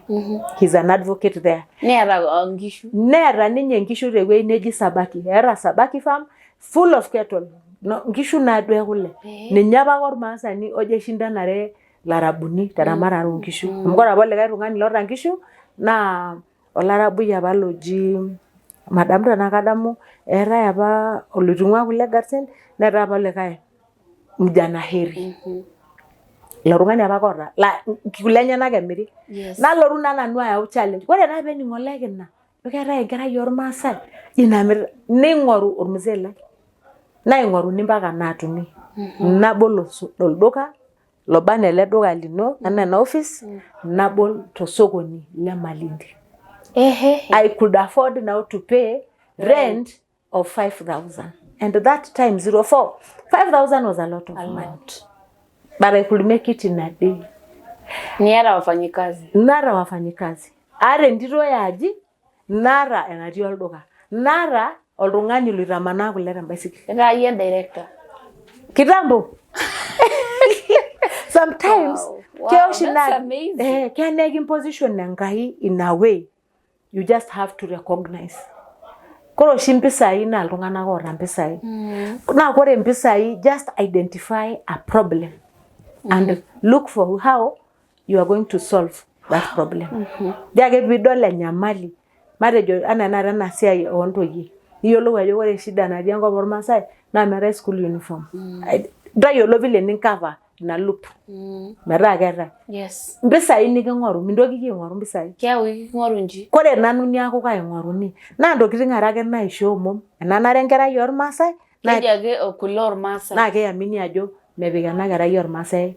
He's an advocate there.
Neeta nkishu.
Neeta ninye nkishu tewueji neji Sabaki. Eeta Sabaki farm full of cattle. No, nkishu naadua kule. Ninye apake ormaasani ojo aishindanare larabuni teramatare oonkishu. Amu ore apa likae tung'ani loota nkishu naa olarabui apa loji madamu tenaa kadamu eetae apa oloitung'ua kule Garsen neetae apa likae Mjana Heri. Ilo tung'ani apa ake oota la kule enyenak emiri. Nalotu naa nanu ayau challenge. Ore naa pening olekina keetae enkerai ormaasai ji namirita neing'oru ormuzee lai. Naing'oruni mpaka naatumi. Nabol olduka loba anaa ele duka lino anaa ena office nabol tosokoni le Malindi. I could afford now to pay rent of 5,000. And that time 04, 5,000 was a lot of money. But I could make it in a day.
Niata wafanyikazi.
Nara wafanyikazi. Are entito e aji, nara enatii olduka. Nara oltung'ani loitamanaa kule tembaisikil.
Etaa iyie director.
Kitambo. Sometimes
Wow,
keya oshi
that's
naa
amazing.
Keya naa ekimposition Enkai in a way you just have to recognize. Kore oshi impisai naa iltung'anak oota impisai. Naa kore impisai, just identify a problem and look for how you are going to solve that problem. Ore ake piidol enyamali, matejo anaa tenakata ena siai oontoyie, niyiolou ajo ore shida natii enkop ormaasai naa meetae school uniform. Tayiolo vile nincover ina loop metaa keetae. Impisai niking'oru, mintoki iyie aing'oru impisai.
Keeku king'oru nji.
Kore nanu niaku kaing'oruni naa ntokitin are ake naishoo omom, enanare enkerai ormaasai naa
Keji ake kule ormaasai.
Naa keyamini ajo mepik ena kerai ormaasai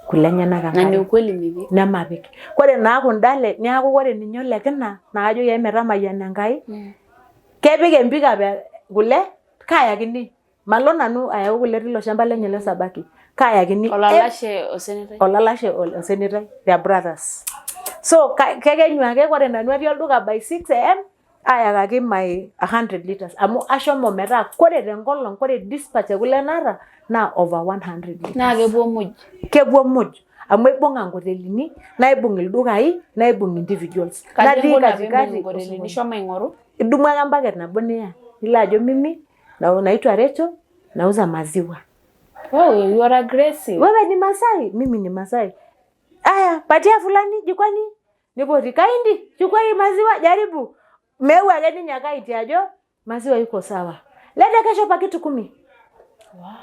kule enyenak
Na ni
enkare.
ukweli mipik.
Nemapik. Kore naa kunda ale niaku kore ninye olekina naa kajoki ake metamayiana Enkai, kepik empikap kule kaayakini. Malo nanu ayau kule tilo shamba lenye le Sabaki. Kaayakini.
Olalashe osenetai.
Olalashe osenetai, they are brothers. So kekenyu ake kore nanu atii olduka by 6 a.m. ayakaki my 100 liters amu ashomo metaa kore tenkolong kore dispatch ekule naata naa over 100 liters.
Naa kepuo muj.
Kepuo muj amu aibung'a nkotelini, naibung ildukai, naibung individuals.
Kaji
Natii
inkuna
katikati
piimbung inkotelini
osokoni.
ishomo aing'oru?
Idumu ake embaket nabo niya, nilo ajo mimi naitwa Rachel, nauza maziwa.
Oh, you are aggressive.
Wewe ni Masai, mimi ni Masai. Aya, patia fulani jikoni. Nipoti kaindi, chukua hii maziwa jaribu. Meu ake ninye kaiti ajo maziwa iko sawa. Lete kesho pakiti 10.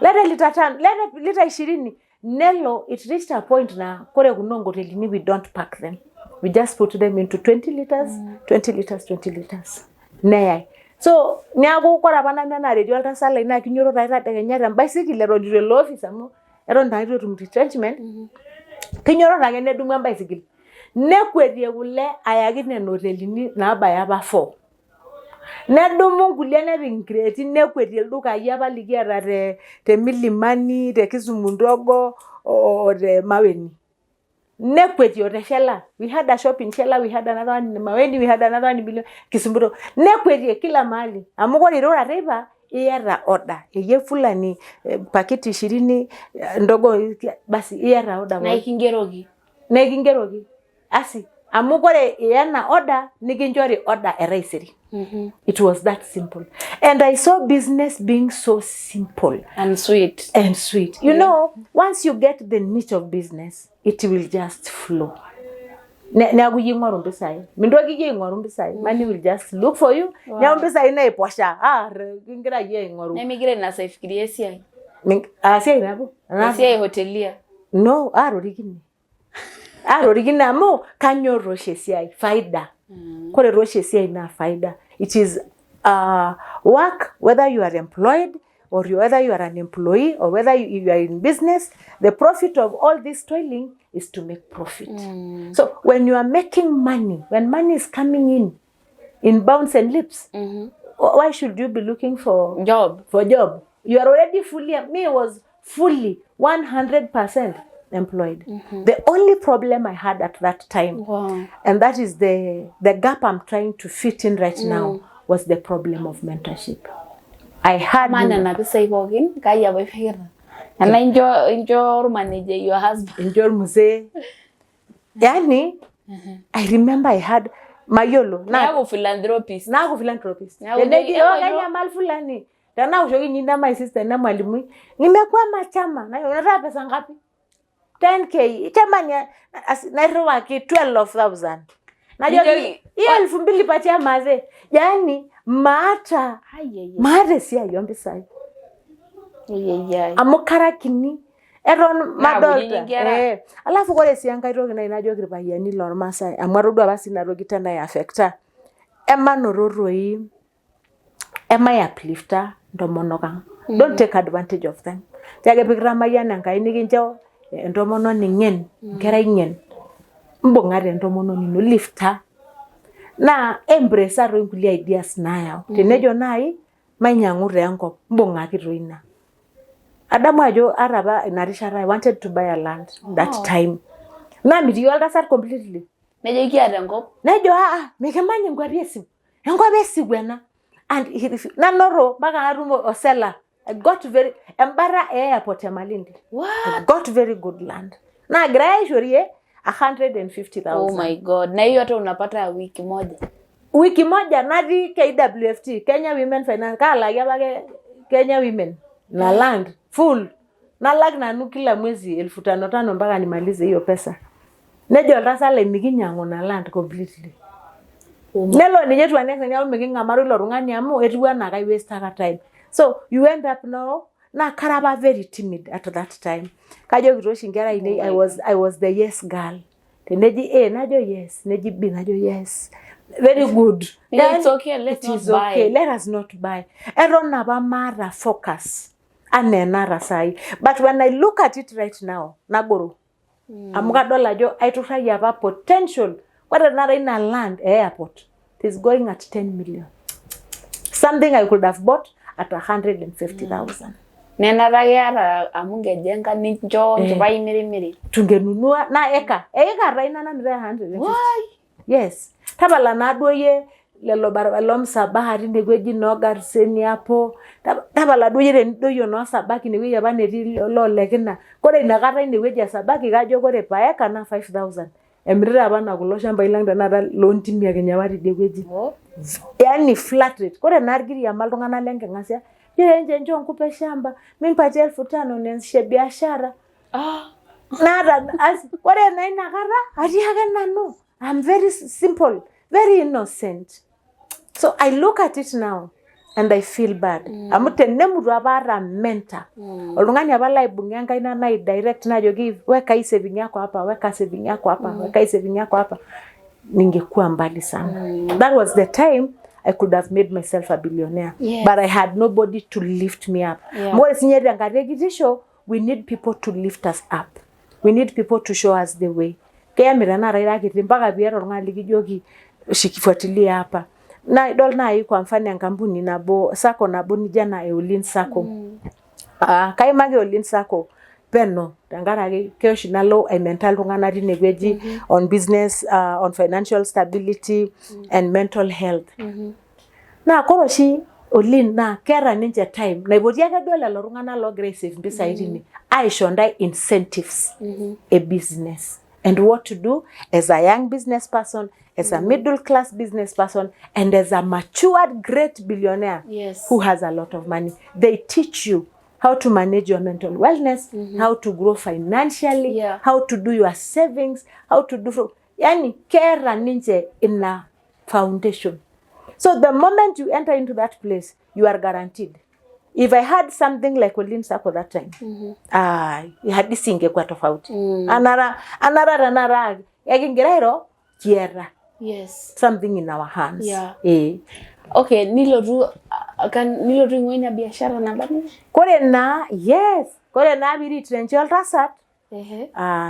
Lete lita 5, lete lita 20. Nelo, it reached a point na kore kuna nkotelini we don't pack them. We just put them into 20 liters, 20 liters, 20 liters. Neyai. So, niaku kore apa nanu enareti oltasat lai naa kinyototo ake tadekenya tembaisikil eton eitu elo office amu eton taa eitu etum retrenchment. Kinyototo ake nedumu embaisikil. Nekwetie kule ayaki nena otelini naabaya apa 4. Nedumu nkulie nepik inkireeti nekwetie ildukai apa likiata te Milimani, te Kisumu ndogo o te Maweni. Nekwetie o te Shela. We had a shop in Shela, we had another one in Maweni, we had another one in Milimani, Kisumu ndogo. Nekwetie kila mahali. Amu kore irura teipa iyata order. Eyie fulani pakiti 20 ndogo basi iyata order.
Na ekingeroki.
Na ekingeroki. Asi, amu kore iya ena order nikinchori order etaisere. It was that simple. And I saw business being so simple.
And sweet.
And sweet. You know, once you get the niche of business, it will just flow. Neeku iyie ing'oru impisai. Mintoki iyie aing'oru impisai. Money will just look for you. Neeku impisai naiposha. Ah, kingira iyie aing'oru.
Nemigira ina saa aifikiria esiai.
Esiai nabo.
Esiai hotelia.
No, aatorikine. Aatorikine amu kanyor oshi esiai. Faida. Kore taa oshi esiai naa faida. It is work whether you are employed or whether you are an employee or whether you are in business, the profit of all this toiling is to make profit. So when you are making money, when money is coming in bounds and leaps, why should you be looking for
job?
For job? You are already fully, me was fully 100% employed. The only problem I had at that time, and that is the gap I'm trying to fit in right now, was the problem of mentorship. I had
Maa nena pisai pookin kai apa ipikita? Enaa incho ormanager, your husband?
Injo mzee. Yani, I remember I had mayiolo.
Niaku philanthropist.
Naaku philanthropist.
Niaku
Teneji,
ewa
oh, kanyamal fulani. Tenaoshoki nyinda my sister na mwalimui. Nimekwama chama. Na unataka pesa ngapi? 10K. Chama ni nairiwaki 12,000. Najoki hiyo 2,000 patia mazee. Yani maata maata esiai oompisai. Amu kara kini. Eton
Naa
madolta.
kunyinyik inkera.
Alafu kore sii enkae toki nai najoki irpayiani lormaasai amu atodua apa sii ina toki tena aiaffecta. Emanoto toi emaiuplifta intomonok ang. Don't take advantage of them. Tiaki pee kitamayiana Enkai nikincho entomononi ng'en, enkerai ng'en. Mbung'a tentomononi ino, lifta. Naa embrace toi nkulie ideas naayau. Tenejo nai mainyiang'u taa enkop, mbung'aki toi ina. Adamu ajo ata apa ina rishata I wanted to buy a land that time. Namitiki oltasat completely.
Nejo ekiata enkop.
Nejo aa mikimany inkuapi esiu. Enkop esiu ena. And nanoto mpaka natum osela. I got very embata e airport e Malindi.
What?
I got very good land. Naagirai aishorie 150,000.
Oh my God. Na hiyo hata unapata ya wiki moja.
Wiki moja natii KWFT, Kenya Women Finance, kaalaki apake Kenya Women na land full. Nalak nanu kila mwezi 5,000 mpaka nimalize hiyo pesa. Nejo oltasat lai mikinyang'u ina land completely. Nelo ninye to an extent neeku miking'amaru ilo tung'ani amu etiu anaa kai wastaka time. So you end up now naa kara apa very timid at that time. Kajoki taa oshi inkera ainei I was the yes girl. Teneji A najo yes, neji B najo yes. Very good.
Yeah, it's okay, let's
it
not
is okay.
buy.
Let us not buy. Eton apa maata focus anaa enaata saai. But when I look at it right now, nagoro. Amu kadol ajo aiturrayie apa potential. Ore tenakata ina land e airport it is going at 10 million. Something I could have bought at 150,000.
Nenata ake iyata amu ngejenga nincho nchipai mirimiri.
Tungenunua na eka. Eika taa ina namiritai 150.
Wai.
Yes. Tapala naaduo iyie lelo barabara loo msabaha tinewueji noo Garseni hapo. Tapala duo iyie tenidoyio noo Sabaki inewueji apa netii loolekina. Kore inakata inewueji e Sabaki kajo kore per acre naa 5000. Emirita apa naa kulo shambai lang tenakata loontimi ekinya apa tidie wueji.
Oh.
Yaani flat rate. Kore naa irgiriama iltung'anak lenking'asia, nchoo enche nchoo nkupe shamba, mimi nipatie 5,000 nianzishe biashara.
Ah.
Naata as ore naa inakata atii ake nanu. I'm very simple, very innocent. So I look at it now and I feel bad. Amu tenemutu apa aata mentor. Oltung'ani apa laibung'a enkaina nai direct najoki weka hii saving yako hapa, weka saving yako hapa, weka hii saving yako hapa. Ningekuwa mbali sana. That was the time I could have made myself a billionaire.
Yes.
But I had nobody to lift me up.
Yeah.
Amu ore sinye tenkata e kitisho, we need people to lift us up. We need people to show us the way. Keyami tenakata ira kiti mpaka piata oltung'ani likijoki shikifuatilia hapa. Naa idol naaji kwa mfano enkampuni nabo sacco nabo nijo ena Eolin Sacco. Kaimaki Eolin Sacco peno tenkaraki keya oshi nalo ai mentor iltung'anak tinewueji on business on financial stability and mental health. Naa kore oshi Olin naa keeta ninche time naipoti ake duo lelo tung'anak loogira ai save impisai tine aisho ntae incentives e business and what to do as a young business person, as a middle class business person and as a matured great billionaire who has a lot of money. They teach you how to manage your mental wellness, how to grow financially, how to do your savings, how to do yani keeta ninche ina foundation. So the moment you enter into that place, you are guaranteed. If I had something like Olin Sacco that time, ah, hadisi ingekuwa tofauti. Anara anara tanara ekingira airo kiata something in our hands. Eh.
Okay, nilotu nilotu aing'ua ina biashara naba nejia?
Kore naa yes, kore naa piretrenchi oltasat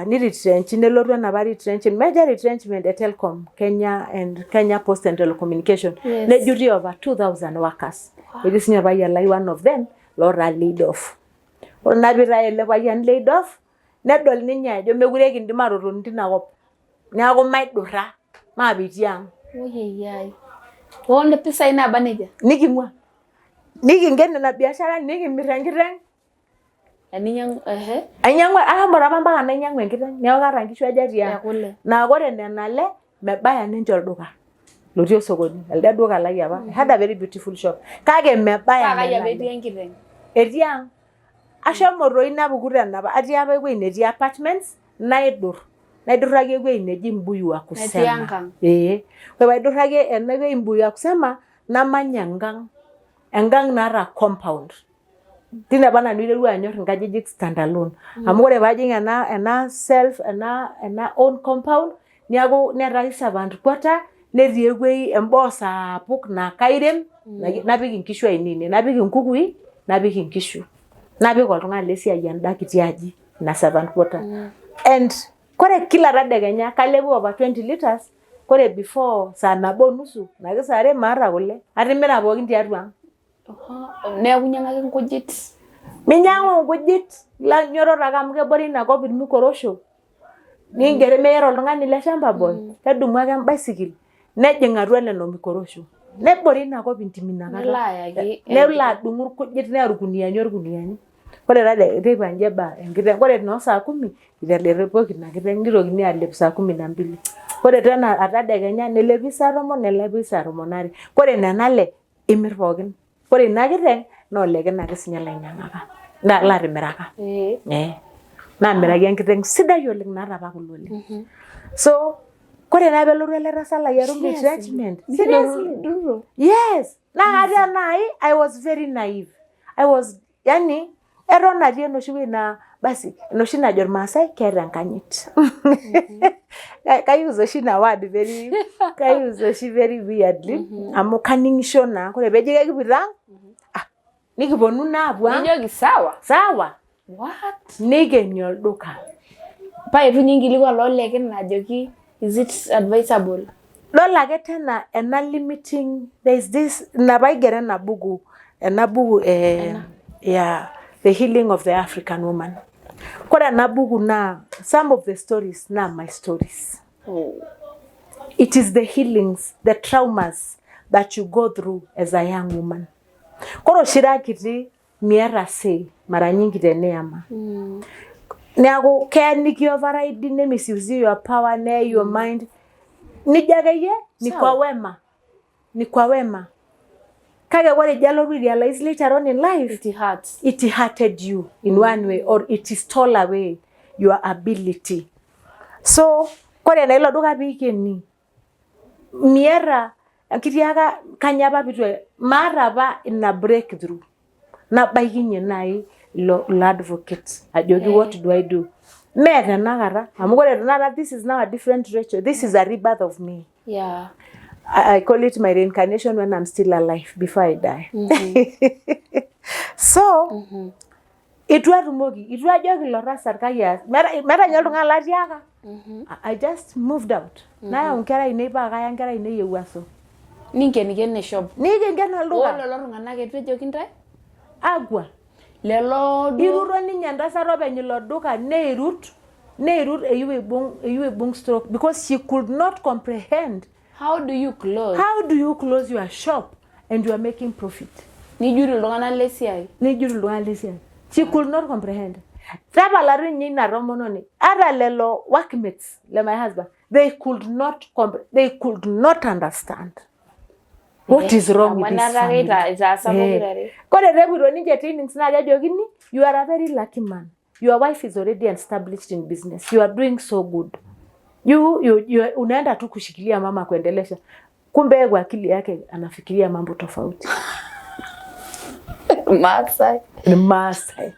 niretrenchi nelotu enapa retrenchment, major retrenchment e Telcom Kenya and Kenya Post and Telecommunication. Nejuti over 2000 workers. Etii sinye orpayian lai one of them lotaa laid off. Ore naa piitae ele payian laid off, nedol ninye ajo mekure kindim atotoni tina kop. Neeku maidurra, maapetie ang'.
Oyeyiai. Oo mpisai naba nejia?
Niking'ua. Nikinken ina biashara nikimir enkiteng'.
Eninyang'u ehe.
Ainyang'ua ashomo apa mpaka nainyang'u enkiteng' neeku kaata nkishu aja tiang'.
Ekule.
Naa ore nena ale mebaya ninche olduka lotii osokoni, elde duka lai apa. I had a very beautiful shop. Kake mebaya
Paa kai
nena
apa
ale.
etii enkiteng'?
Etii ang'. Ashomo toi napuku tenapa atii apa ewuei netii apartments naidur. Naidurraki ewuei neji Mbuyu wa
Natii
Kusema.
enkang'.
Ee. Ore paidurraki ene wuei Mbuyu wa Kusema namany enkang'. Enkang' naata compound. Tine apa nanu aiterua anyorr inkajijik stand alone. Amu ore paajing ena self ena own compound niaku neetae servant quarter netii ewuei emboo sapuk naa kairem napik inkishu ainei ine, napik inkukui, napik inkishu. Napik oltung'ani lesiai enda kiti aji ina servant quarter. And kore kila tadekenya kalepu over 20 liters kore before saa nabo onusu naki saa are maata kule. Atimira pookin tiatua ang'.
Neeku inyang'aki nkujit?
Minyang'u nkujit, ilo nyororo ake amu kebore ina kop irmukorosho. Ningeremeyia oltung'ani le shamba boy, kedumu ake embaisikil nejing atua lelo mikorosho. Nebore ina kop intimi inakata.
Nelo ayaki
Nelo adung'u irkujit neya irkuniani orkuniani. Ore teipa nji eba enkiteng, ore noo saa kumi italepoki ina kiteng nitokini alep saa kumi na mbili. Ore tena tadekenya nelepi saa tomon nelepi saa tomon aare. Ore nena ale imir pookin. Ore ina kiteng naa olekina ake sinye lainyiang'aka latimiraka. Eh. Naamiraki enkiteng sidai oleng naata apa kule oleng. So kore naa pelotu ele tasat lai atum retrenchment. Seriously. Yes. Naa katii nai I was very naive. I was yani eton atii enoshi wueji naa basi enoshi najo irmaasai keeta enkanyit. Kai use oshi ina word very kai use oshi very weirdly amu kaning'isho naa. Ore peeji kekipuito ang' ah nikiponu naa apuo ang'
Nijoki sawa.
sawa
What?
neikeni olduka.
Paa eitu ninye inkilikuan loo lekina ajoki is it advisable?
Dol ake tena ena limiting there is this ina paigero ena buku ena buku eh, yeah, the healing of the African woman. Kore ena buku naa some of the stories naa my stories. It is the healings, the traumas that you go through as a young woman. Kore oshi ira kiti miata say mara nyingi teniyama. Neeku keya niki override ne misuse your power ne your mind. Nijo akeyie ni kwa
Sawa.
wema. Ni kwa wema. Kake ore ijo alotu realize later on in life
It hurts.
it hurted you in one way or it stole away your ability. So kore naa ilo duka piikeni miata kitiaka kanyoo apa pitu maata apa ina breakthrough nabaikinye nai ilo ilo advocate ajoki what do I do mee tenakata amu ore tenakata this is now a different Rachel this is a rebirth of me
Yeah.
I call it my reincarnation when I'm still alive before I die. So itu atumoki itu ajoki ilo tasat kai aas meeta meeta ninye oltung'ani latiaka I just moved out nayau inkera ainei paa kaya inkera ainei Ewuaso
Ninkenikene shop.
nikinken olduka
Oo lelo tung'anak eitu ejoki intae?
akwa
Lelo duo.
Iruto ninye entasat openy ilo duka neirut neirut eyieu eibung eyieu eibung stroke because she could not comprehend
How do you close?
how do you close your shop and you are making profit.
Nijut iltung'anak lesiai.
Nijut iltung'anak lesiai. She could not comprehend. Tapala doi ninye ina tomononi. Ata lelo workmates le my husband, they could not they could not understand what is wrong with this family.
Itaasa pokirare.
Kore tenepuoito ninche trainings naa kejokini you are a very lucky man. Your wife is already established in business. You are doing so good. You unaenda tu kushikilia mama kuendelesha. Kumbe yeye kwa akili yake anafikiria mambo tofauti.
Maasai.
Ni Maasai.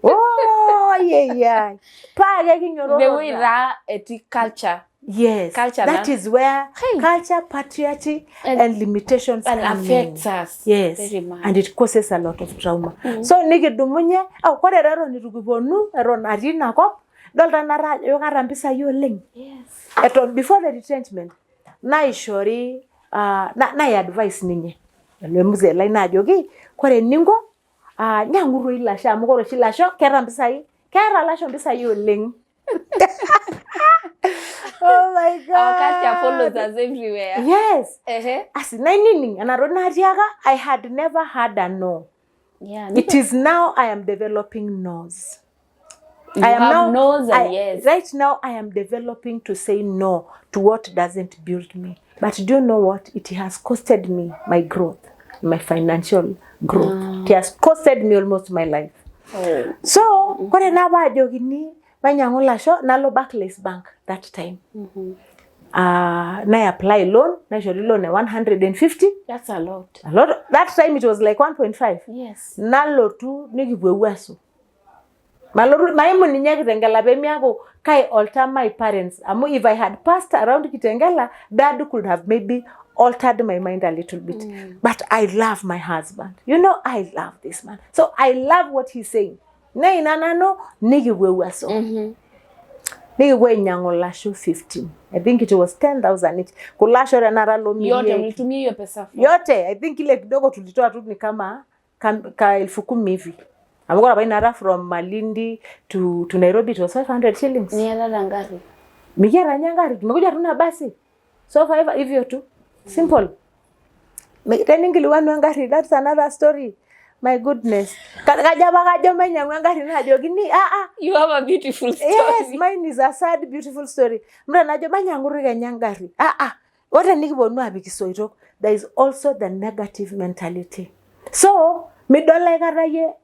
Oh, yeah, yeah. Paa ake kinyororo.
The way taa etii culture.
Yes.
Culture
that
na-
is where
Hey.
culture, patriarchy and limitations
And
come
affects
in.
us.
Yes.
Very much.
And it causes a lot of trauma. So nikidumunye, oh, kore taa eton eitu kiponu, eton atii ina kop, idol tenakata ajo kaata mpisai oleng.
Yes.
Eton before the retrenchment, naishori nai advice ninye. Ele mzee lai naajoki, kore eninko, nyang'u toi ilasho amu kore oshi ilasho keeta mpisai, keeta ilasho mpisai oleng. Oh my God.
Our culture follows us everywhere.
Yes.
Ehe.
Asi nainining ena toki natiaka I had never had a no.
Yeah.
It is now I am developing no's.
You
I am
have
now,
no's and
I,
yes.
Right now I am developing to say no to what doesn't build me. But do you know what? It has costed me my growth, my financial growth. It has costed me almost my life.
Oh.
So, kore naa paajokini mainyiang'u ilasho nalo Barclays Bank that time. Nai apply loan, naishori loan e 150.
That's a lot.
A lot. That time it was like 1.5.
Yes.
Nalotu nikipuo Ewuaso. Malotu maimu ninye Kitengela pemiaku kai alter my parents amu if I had passed around Kitengela dad could have maybe altered my mind a little bit. But I love my husband. You know I love this man. So I love what he's saying. Naa ina nanu nikipuo Ewuaso. Nikipuo ainyang'u ilasho 15. I think it was 10,000 each. Kulo asho tenakata
Yote
lomirieki.
mlitumia hiyo pesa.
Yote I think ile kidogo tulitoa tu ni kama ka 10,000 hivi. Amu ore apa inakata from Malindi to Nairobi it was 500 shillings.
Niatata engarri.
Mikiata ninye engari, tumekuja tu na basi. So five hivyo tu. Simple. Teninkilikwanu engari that's another story. My goodness. Kajo apa kajo mainyiang'u engarri naajokini ah ah.
You have a beautiful story.
Yes, mine is a sad beautiful story. Mra najo mainyiang'u kenya engarri. Ah ah. Ore nikiponu apik isoitok, there is also the negative mentality. So, midol aikata yie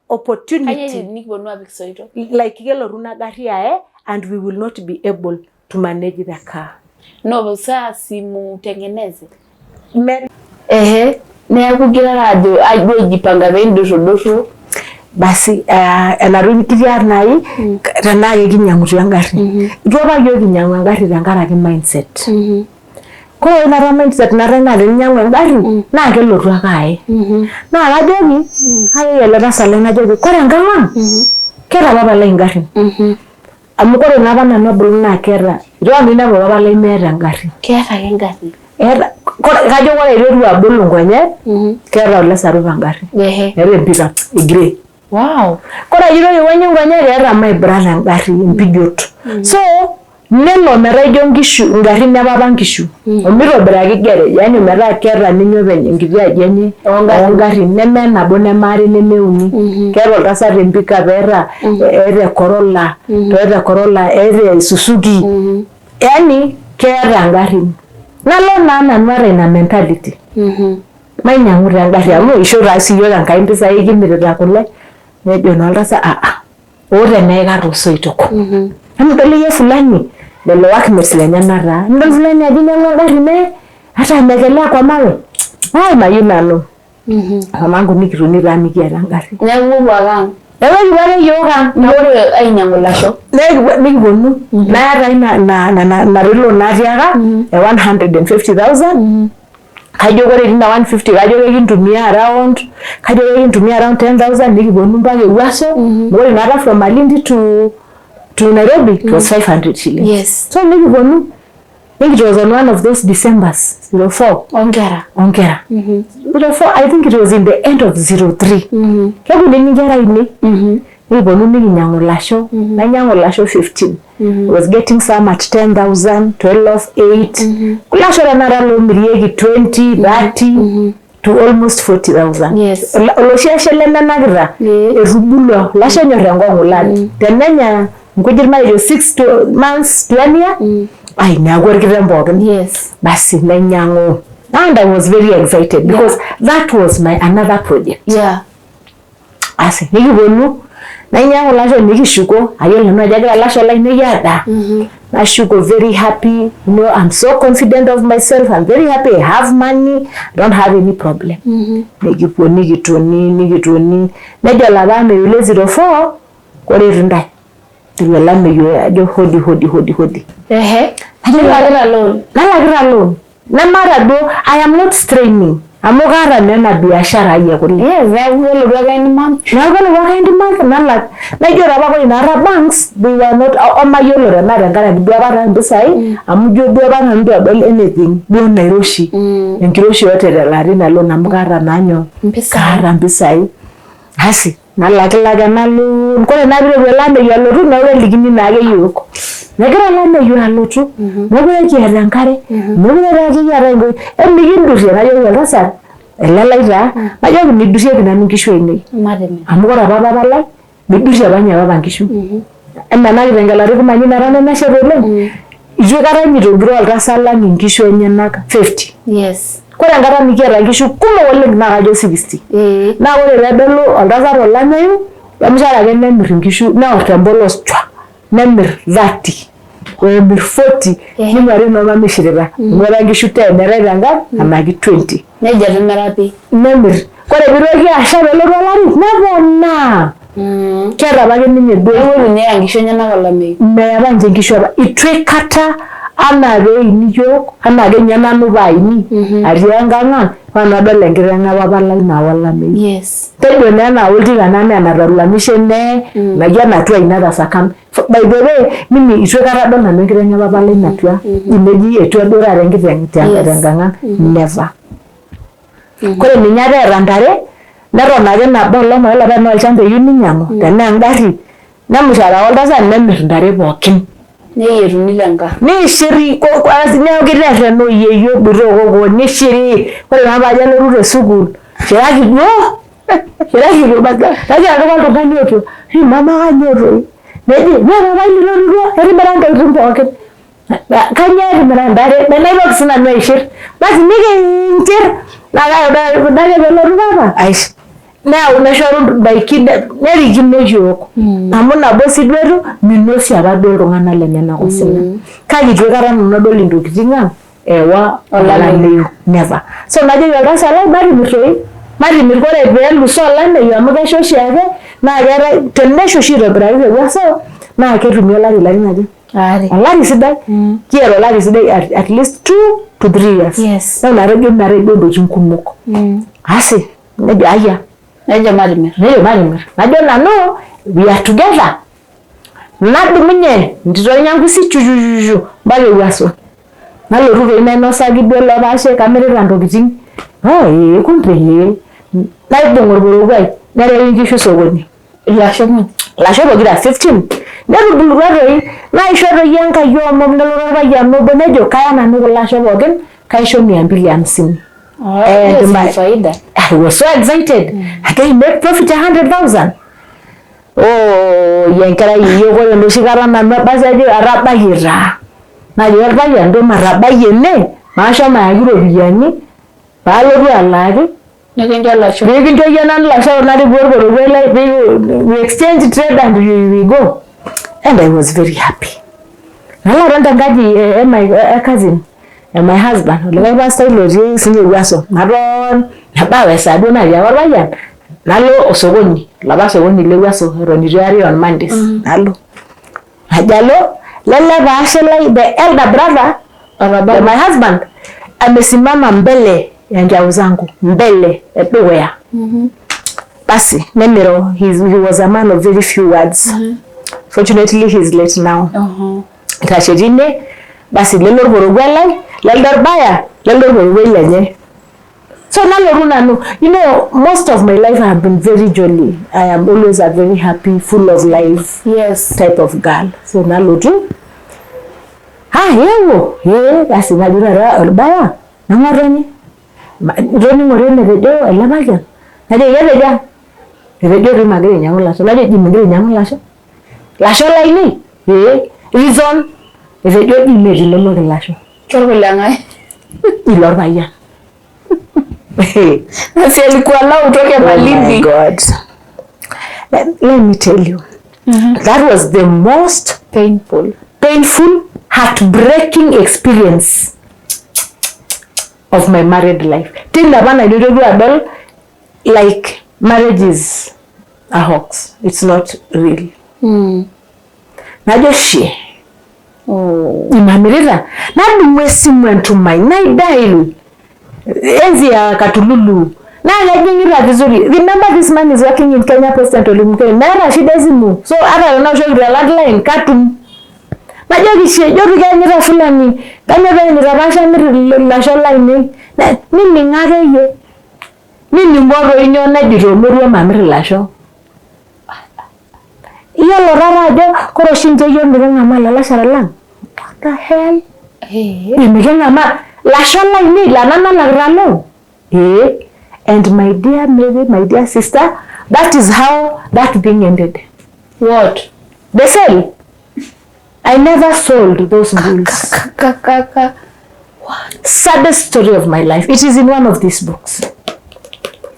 opportunity.
Nikiponu apik isoitok?
Like kelotu ina garri ae and we will not be able to manage the car.
No, saa simutengeneze. Ehe, neeku igira ajo ajo aijipanga pee indurrudurru.
Basi enaru kitii nai tenaa kekinyang'utua engarri. Itu apa yiok kinyang'u engarri tenkaraki mindset. Kore ina mindset naatae naa teninyang'u engarri naa kelotu ake ae. Naa kajoki, kajoki ele tasat lai najoki kore enkang ang keeta papa lai ingarrin. Amu kore naa apa nanu abulu naa keeta, itu nanu ainepu papa lai meeta engarri.
Keeta ake engarri.
Eeta, kajo kore aiteru abol inkonyek keeta ole sarupa engarri. Eeta empikap e grey.
Wow.
Kore aitoki aiwuang'ie inkonyek eeta my brother engarri empijot. So nelo metaa ijo nkishu ingarrin e papa nkishu. Omitobiraki garage, yaani metaa keeta ninye openy enkiti aji enye oongarrin neme nabo neme are neme uni. Keeta oltasat empikap, eeta eeta Corolla, eeta Corolla, eeta Suzuki. Yaani keeta ingarrin. Nalo naa nanu aata ina mentality. Mainyiang'u taa engarri amu ishoo taa sii yiok Enkai mpisai kimirita kule. Nejo naa oltasat ah ah oo teneika toosoitok. Emidol iyie fulani lelo workmates lenyenak taa. Emidol fulani ajo inyiang'ua engarri ne hata amewekelea kwa mawe. Ai mayieu nanu. Mamangu nikitoni taa mikiata engarri.
Neeku ipuopuo ake ang'.
Neeku ekipuo ake yiok ang'.
Nipuopuo ainyang'u ilasho.
Nikiponu naata ina ina loan natiaka e 150,000. Kajo ore tina 150 kajo kekintumia around 10,000 nikiponu mpaka Ewuaso. Ore naata from Malindi to Nairobi it was 500 shillings.
Yes.
So nikiponu it was on one of those Decembers 04.
Onkera.
Onkera. 04, I think it was in the end of 03. Kekunini inkera ainei. Nikiponu nikinyang'u ilasho. Nainyang'u ilasho 15. I was getting some at 10,000, 12, 8. Kulasho tenakata loomirieki 20, 30 to almost 40,000.
Yes.
Oloshi ashe lemenakita etubulua ilasho enyor enkong'u laa tenenya nkujit matejo 6 months to 1 year, ai neeku orkiteng pookin.
Yes.
Basi nainyang'u. And I was very excited because that was my another project.
Yeah.
Asi nikiponu nainyang'u ilasho nikishuko, ayiolo nanu ajo egira ilasho lainei adaa. Nashuko very happy, you know, I'm so confident of myself, I'm very happy, I have money, I don't have any problem. Nikipuo nikitoni nikitoni, nejo olapa ameyu le 04, kore etu intae. Etiu olameyu ajo hodi hodi hodi hodi.
Ehe. Nilakita loan.
Nalakita loan. Nemaata duo, I am not straining. Amu kaata naa ena biashara ai e kule.
Yes, neeku kelotu ake any month.
Neeku kelotu ake any month nalak. Naijo ore apa ore inaata banks, they were not, omayiolo tenaa tenkaraki duo apa aata impisai, amu ijo duo apa nanu eitu adol anything duo nairoshi. Enkiroshi yote telarin loan amu kaata naa nyoo? Kaata impisai. Asi, nalakilak ena loan. Kore naa piiteru ele ameyu alotu neeku kelikini naake yiok. Megira ele ameyu alotu, mekure kiata enkare, mekure taa kiata emikindurrie. Najoki oltasat ele lai taa, najoki midurrieki nanu inkishu ainei. Amu ore apa papa lai, midurrie apa ninye papa inkishu. Eme ena kiteng elaru kimanyi nara nemesheta oleng, itu aikata ninye itogiroo oltasat lang inkishu enyenak 50.
Yes.
Kore enkata nikiata inkishu kumok oleng naa kajo 60. Naa ore peedolu oltasat olameyu, kemishara ake nemir inkishu, neor tempolos chwa, nemir 30, emir 40, ning'uari noo mishirita. Amu etaa inkishu 10 eetae tenkang anaki 20.
Nejia etimira pii.
Nemir. Kore piitoki asha pelotu olari, neponaa. Keeta apake ninye duo.
Neeku eitu ninye eya inkishu enyenak olameyu.
Meya apa ninche inkishu apa. Itu aikata anaa peini yiok, anaa keninye nanu paaini atii enkang ang, paa nadol enkiteng e papa lai naawa olameyu.
Yes.
Tejo naa enaawa oltika naa enatalulamishe nee, naji enatua ina tasakam. By the way, mimi itu aikata adol nanu enkiteng e papa lai natua. Neji etua duo taata enkiteng tenkang ang, never. Kore ninye ata eeta ntare, neton ake nabo olong ore tenaa olchamba eyieu ninyiang'u, tenaa engarri, nemushara ake oltasat nemir intare pookin.
Neyietuni tenkarri.
Neishiri neeku kiterrena oyieyio bitoo kokoo nishiri. Ore naa paajo alotu te sukuul, shiraki duo. Najo ake oltung'ani otua, "Hii mama kanyoo toi?" Neji, "Mee papai litotiwuo etimira ntokitin pookin." Kanyoo etimira ntare? Menaitoki sinanu aishir. Basi nikinchir naa kake ade peelotu papa aish neyau neshoru indaikin nerikino iyiook. Amu nabo sii duo etu minosie apa duo iltung'anak lenyenak osina. Kake itu aikata nanu adol intokitin ang' ewa olameyu never. So najoki oltasat lai matimir toi, matimir ore peelusoo olameyu amu kesha oshiake naa keetae tenesha oshi aitobiraki tewuaso naa ketumi olari ilarin aja?
Aare.
Olari sidai. Kiata olari sidai at least 2 to 3 years. Naa ina meetae duo ntokitin kumok. Asi nejo ayia.
Nejo matimir.
Nejo matimir. Najo nanu we are together. Nadumunye ntito Nyangusi chuchuchuchu mpaka Ewuaso. Nalotu toi nainosaki duo ele paashe kamirita ntokitin. Oh ee kumbe ee. Naibung orporokuai nerewi nkishu sokoni.
Ilasho muj.
Ilasho pokira 15. Netubulutua toi naisho toi Enkai omom nelotu orpayian obo nejo kaya nanu kulo asho pookin kaisho 250.
And my, faida.
I was so excited. I can make profit 100,000. Oh, enkerai yiok ore enoshi kata nanu basi ajo atabayie taa. Najo orpayian ntoo matabai ene maashomo ayaki iropiyiani paalotu alaaki
Nikincho lasho.
Nikincho iyie nanu lasho nariku orporokuoi lai we exchange trade and we go. And I was very happy. Nalo aton tenkaji e my cousin e my husband olikae pastai lotii sinye Ewuaso. Naton nebau esaa duo natiaka orpayian nalo osokoni olapa sokoni le Ewuaso eton eitu eari on Mondays. Nalo. Najo alo lele paashe lai the elder brother the my husband amesimama mbele ya nchau zangu mbele edukuya. Basi nemiro he was a man of very few words. Fortunately he is late now. Itashe tine basi lelo orporokuo lai lelde orbaya lelde orporokuoi lenye. So nalotu nanu, you know, most of my life I have been very jolly. I am always a very happy, full of life type of girl. So nalotu, ah yewuo, ee basi najo taata orbaya nang'otonye. Itoning'ore enetejo ele payian? Najoki ketejo? Etejo doi magira ainyang'u ilasho. Najo eji migira ainyang'u ilasho? Lasho lainei? Ee. Reason? Etejo eji mee linonok ilasho.
Kerkuleng'ae?
Ilo orpayian.
Si alikuwa lau utoke
Oh my
Malindi.
God. Let me tell you. That was the most
Painful.
painful, heartbreaking experience of my married life. Tine apa naiteru adol like marriage is a hoax. It's not real. Najo shie.
Oh.
Imamirita. Nadumu esimu entumai. Naidial. Enzi ya katululu. Na kejing'ita vizuri. Remember this man is working in Kenya Post and Olimkei. Meeta shida esimu. So ata tenaoshoki te landline katum. Najoki shie, joki keenyita fulani. Kanyoo peenyita paasho amir ilasho lainei. Nining'o akeyie. Nining'o toi nyoo nejito ormoruo mamir ilasho. Iyiolo taata ajo ore oshi ninche iyiok miking'amaa ilalashera lang. What the hell? Miking'amaa lasho lainei laa nanu nalakita loan. Ee. And my dear Mary, my dear sister, that is how that thing ended.
What?
The sale. I never sold those bulls.
Kaka.
Saddest story of my life. It is in one of these books.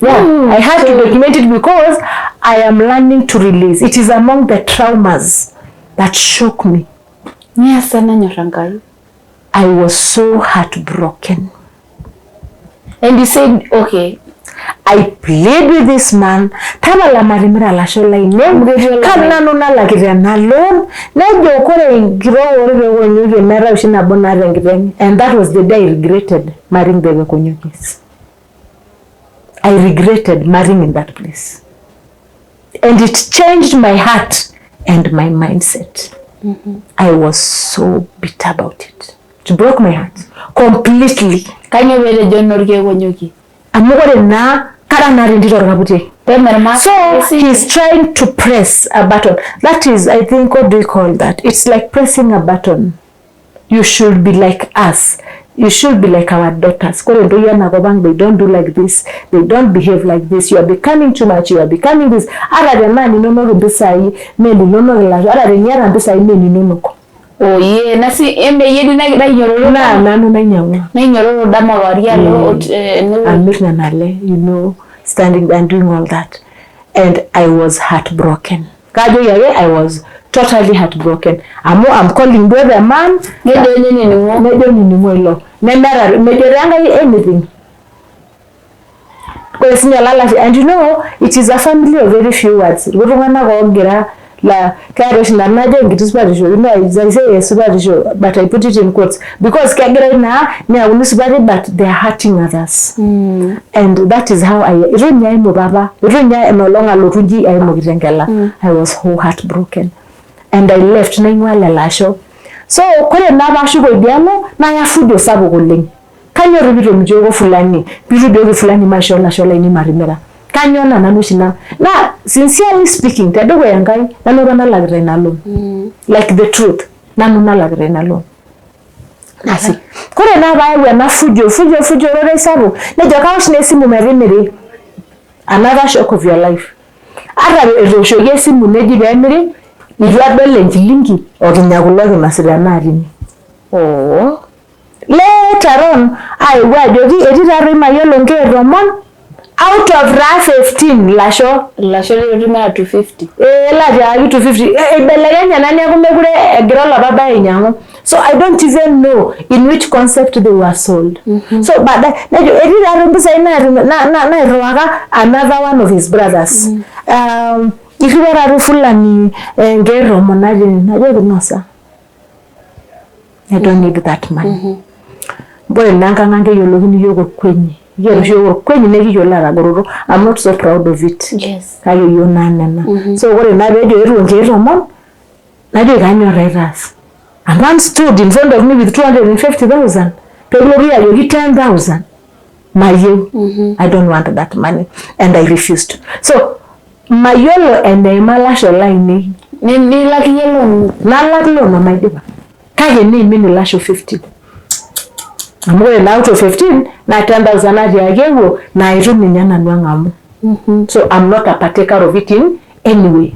Yeah, I had to document it because I am learning to release. It is among the traumas that shook me.
Niasa nanyor Enkai.
I was so heartbroken.
And you said, okay.
I plead with this man, tapala matimira lasho lainei, kanu nanu nalakita ena loan, nejo kore enkitok orkekonyokie meetae oshi nabo naata enkiteng'. And that was the day I regretted marrying the Kekonyokis. I regretted marrying in that place. And it changed my heart and my mindset. I was so bitter about it. It broke my heart completely.
Kanyoo peetejo inorkekonyokie?
Amu ore naa kara naata entito orkaputi.
Peemir
So he's trying to press a button. That is, I think, what do you call that? It's like pressing a button. You should be like us. You should be like our daughters. Kore ntoyie enakop ang, they don't do like this, they don't behave like this. You are becoming too much, you are becoming this. Ata tenaa ninonok impisai mee ninonok ilasho, ata teniata impisai mee ninonok.
Oye, nasi emeyie dii nagira ainyororo.
Naa nanu nainyang'ua.
Nainyororo dama waria alo
Amir nena ale, standing and doing all that. And I was heartbroken. Kajoki ake I was totally heartbroken. Amu I'm calling duo the man.
Nejo ninye nining'o.
Nejo nining'o ilo. Nemeeta mejo taa Enkai anything. Ore sinye olalashe, and you know it is a family of very few words. Irkuti tung'anak oogira la keeta oshi nanu najo enkiti supatisho, you know I say esupatisho but I put it in quotes because kegirai naa neyauni supati but they are hurting others. And that is how I itu ninye aimu papa, itu ninye enoolong alotu inji aimu Kitengela. I was so heartbroken and I left naing'ua lelo asho. So kore naa paashuko idialo naya fujo sapuk oleng. Kanyoo doi pitomitioko fulani, pitu ijoki fulani maishoo ilasho lainei matimira. Kanyoo ina nanu oshi na naa sincerely speaking tedukuya Enkai nanu apa nalakita ina loan. Like the truth, nanu nalakita ina loan. Asi. Kore naa paayau ena fujo fujo fujo ororei sapuk nejo kaosh naa esimu metimiri. Another shock of your life. Ata etooshoki esimu neji peemiri itu adol enchilingi okinya kulo kinosita ena atini.
Oo.
Later on aewuo ajoki etii taatoi mayiolo nkeek tomon out of taa 15 ilasho.
Ilasho litimira 250.
Ee latiakaki 250. Eibelekenye ena neeku mekure egira olapa bae ainyang'u. So I don't even know in which concept they were sold. So baadaye nejo etii taatoi mpisai nairriwaka another one of his brothers. Irriwua taatoi fulani nkeek tomon natii ene. Najoki nosa. I don't need that money. Ore naa enkang ang keyiolokini iyiok orkwenyi. Ekiata oshi iyiok orkwenyi nekiyiolo atagoroto. I'm not so proud of it.
Yes.
Kake iyiok naa nena. So ore naa peejo eetuo nkeek tomon, najoki kanyoo taa aitaas. A man stood in front of me with 250,000. Pekilotu ajoki 10,000. Mayieu. I don't want that money. And I refused. So mayiolo eneima ilasho lainei.
Nilak iyie loan.
Nalak loan omaidipa. Kake neimin ilasho 15. Amu ore naa out of 15 naa 10,000 natiaki ewuo naa itu ninye nanu ang'amu. So I'm not a partaker of it in any way.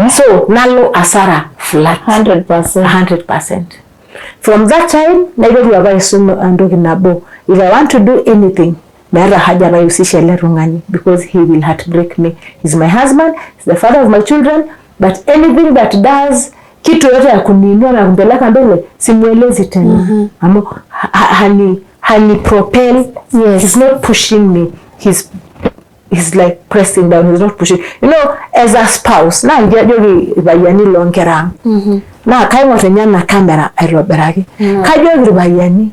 So nalo asara flat.
100%.
100%. From that time naiteru apa aisum entoki nabo. If I want to do anything, meeta haja paihusisha ele tung'ani because he will heartbreak me. He's my husband, he's the father of my children, but anything that does kitu yote ya kuniinua na kumpeleka mbele simuelezi tena. Amu hani propel.
Yes.
He's not pushing me. He's like pressing down, he's not pushing. You know, as a spouse, naa nji ajoki irpayiani loonkera ang. Naa kaing'or ninye ena camera aitobiraki. Kajoki irpayiani,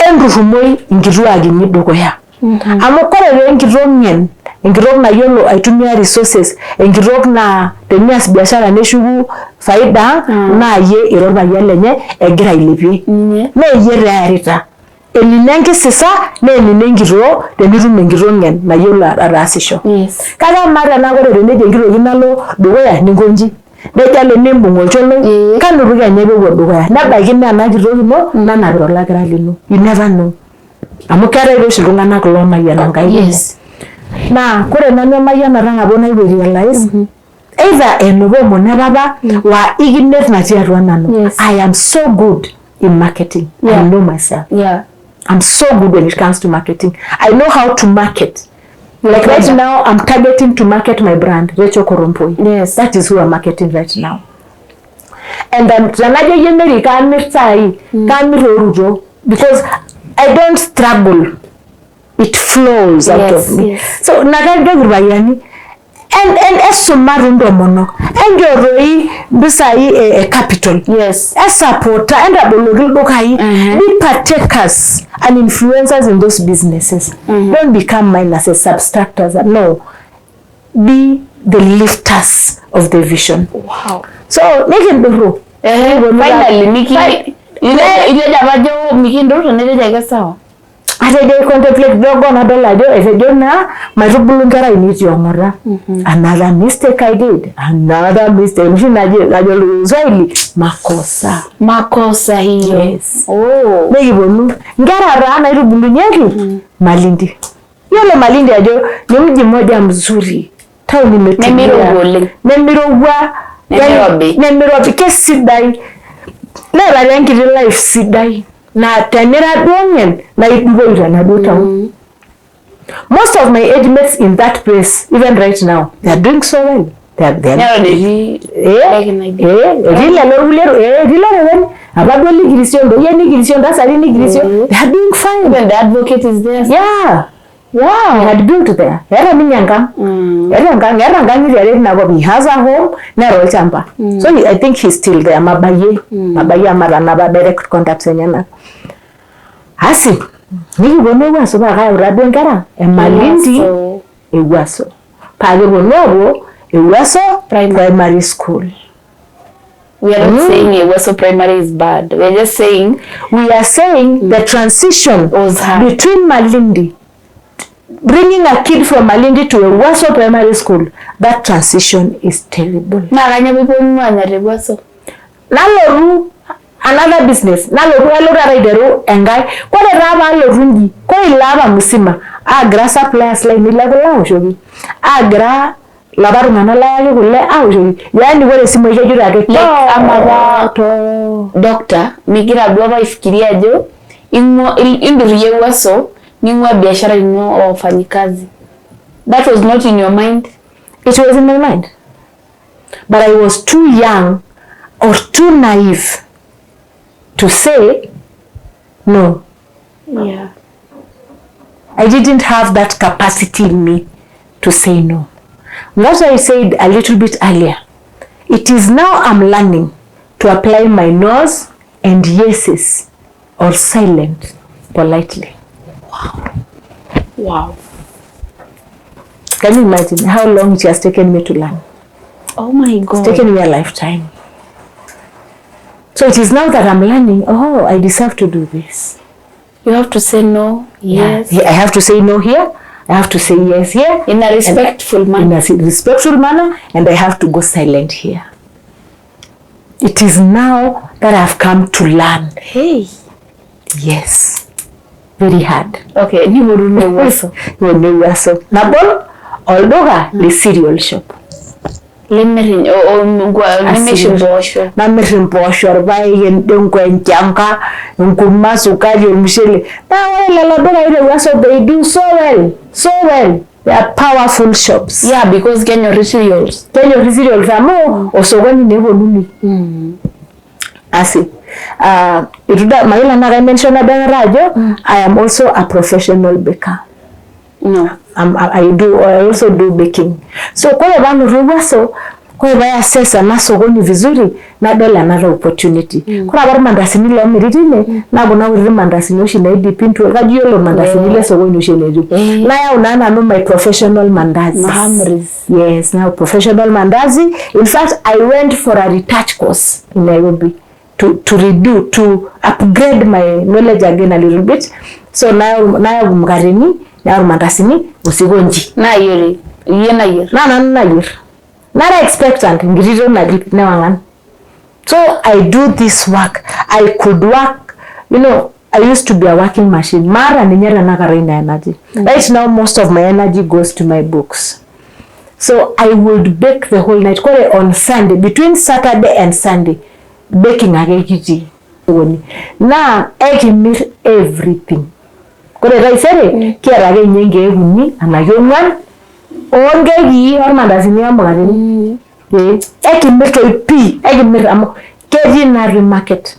enturrumoi inkituak inyi dukuya. Amu kore taa enkitok ng'en, enkitok nayiolo aitumia resources, enkitok naa tenias biashara neshuku faida ang, naa iyie ira orpayian lenye egira ailepie. Mee iyie taa earita. Enino enkisisa naa enino enkitoo tenitum enkitok ng'en nayiolo ataasisho.
Yes.
Kake amaa tenaa ore tenejo enkitok iyieu nalo dukuya ninko inji, nejo alo nimbung olcholoi, kanu doi kenya peepuo dukuya. Nebaiki naa ena kitok ino nanapita olakira lino. You never know. Amu keetae doi oshi iltung'anak loomayian Enkai kumok.
Yes.
Naa kore nanu emayianata nabo naewuo ai realize either enapa omon epapa wa ikinet natii atua nanu.
Yes.
I am so good in marketing. I know myself. I'm so good when it comes to marketing. I know how to market. Like right now, I'm targeting to market my brand, Rachel Korompoi.
Yes.
That is who I'm marketing right now. And tenajo yie Mary kamir saai, kamir oruto because I don't struggle. It flows out of me.
Yes.
So nakajoki irpayiani en esuma intomonok, enchoo toi mpisai e capital.
Yes.
Esapota, entaboloki ildukai, be partakers and influencers in those businesses. Don't become minuses, subtractors. No. Be the lifters of the vision.
Wow.
So nikindurru.
Finally niki itejo apa ajo mikindurru netejo ake sawa.
Atejo ai contemplate kidogo nadol ajo etejo naa maitubulu inkera ainei tiong'ota. Another mistake I did, another mistake enoshi najo najo Swahili makosa.
Makosa hiyo.
Yes.
Oh.
Nikiponu inkera taa naitubulunyeki Malindi. Yiolo Malindi ajo ni mji mmoja mzuri, town imetulia.
Nemirowua oleng.
Nemirowua,
Nemirobi.
Nemirobi, kesidai. Neeta taa enkiti life sidai naa tenira duo ng'en naa idupoyu tenaduo town. Most of my age mates in that place even right now they are doing so well. They are
Neton etii
etii lelo kulie etii loreren apa duo likirisio ntoyie nikirisio ntasati nikirisio they are doing fine.
Even the advocate is there.
Yeah. Wow. He had built there. Eeta ninye enkang. Eeta enkang, eeta nkang'itie are tina kop. He has a home neeta olchamba. So I think he's still there. Mabayie. Mabayie amu matanapa direct contacts enyenak. Asi, nikiponu Ewuaso paa kayau taaduo inkera e Malindi Ewuaso. Paa keponu aapuo Ewuaso Primary School.
We are not saying Ewuaso Primary is bad. We are just saying
We are saying the transition
was hard.
Between Malindi, bringing a kid from Malindi to Ewuaso Primary School, that transition is terrible.
Naa kanyoo piiponu aanya te Ewuaso?
Nalotu another business, nalotu alo taata aiteru enkae. Kore taa paalotu inji, kore ilo apa musima aagira suppliers lainei le kule aoshoki, aagira lapa tung'anak layaki kule aoshoki, yaani ore isimui kejito ake
Like ama apa
too.
Doctor, migira duo apa aifikiria ajo ing'ua indur iyie Ewuaso ning'ua biashara ino o wafanyikazi. That was not in your mind?
It was in my mind. But I was too young or too naive to say no. I didn't have that capacity in me to say no. That's why I said a little bit earlier. It is now I'm learning to apply my no's and yeses or silent politely.
Wow.
Can you imagine how long it has taken me to learn?
Oh my God.
It's taken me a lifetime. So it is now that I'm learning, oh, I deserve to do this.
You have to say no, yes.
Yeah. I have to say no here. I have to say yes here.
In a respectful
In
manner.
a respectful manner, and I have to go silent here. It is now that I've come to learn.
Hey.
Yes. Very hard.
Okay, niworunu Ewuaso.
Ewuaso. Nabol olduka le cereal shop.
Lemir nemish impoosho.
Namir impoosho, irpaek, endengu, enchanga, enkurma, sukari, ormushele. Naa ore lelo dukai te Ewuaso they do so well. So well. They are powerful shops.
Yeah, because kenyorri cereals.
Kenyorri cereals amu osokoni naa eponunui. Asi. Itu da mayiolo tenaa kaimenshona duo aikata ajo I am also a professional baker.
No.
I also do baking. So kore paalotu Ewuaso, kore pee assess ena sokoni vizuri nadol ena opportunity. Kore apa irmandasini loomiri tine naa kuna kutiti mandasini oshi naidipi kajo iyiolo irmandasini le sokoni oshi enetiu. Nayau naa nanu my professional mandazi.
Mahamris.
Yes, now professional mandazi. In fact, I went for a retouch course in Nairobi to redo, to upgrade my knowledge again a little bit. So nayau nayau imukateni, nayau irmandasini osikonji.
Naayieri. Iyie nayier.
Naa nanu nayier. Nara expectant enkiti toki naji newang'an. So I do this work. I could work, I used to be a working machine. Maata ninye tenakata ina energy. Right now most of my energy goes to my books. So I would bake the whole night. Kore on Sunday, between Saturday and Sunday, baking ake kitii. Naa ekimir everything. Kore taisere, kiata ake ninye nkeek uni anake ong'uan oonkekii ormandasini omukateni. Ee, ekimir toi pii, ekimir amu ketii natii market.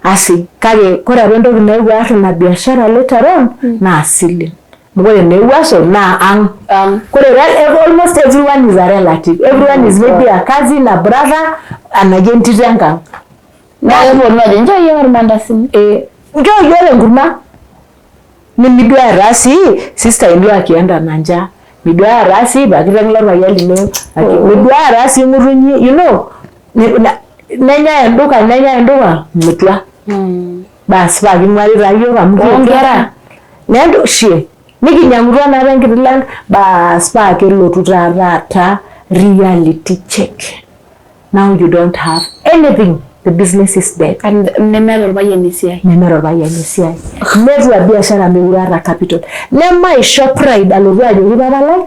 Asi, kake kore apa entoki naewuo aar ina biashara later on naa silen. Amu ore naa Ewuaso naa ang'.
Ang'.
Kore almost everyone is a relative. Everyone is maybe a cousin, a brother, anake entito enkang'.
Naa keponu ajo nchoo iyiok irmandasini.
Eh, nchoo iyiok enkurma. Nimiduaya taa sii sister in law akienda na njaa. Miduaya taa sii pakiteng lorpayian lino. Miduaya taa sii ng'utunyi, nenyae enduka, nenyae enduka, mutua. Bas paa king'uari taa yiok amu
Oonkera.
Nendoshie nikinyang'utua naa apa enkiti land baas paa kelotu taa taata reality check. Now you don't have anything. The business is dead.
And nemeeta orpayian esiai.
Nemeeta orpayian esiai. Netua biashara mekure aata capital. Nemaisho pride alotu ajoki papa lai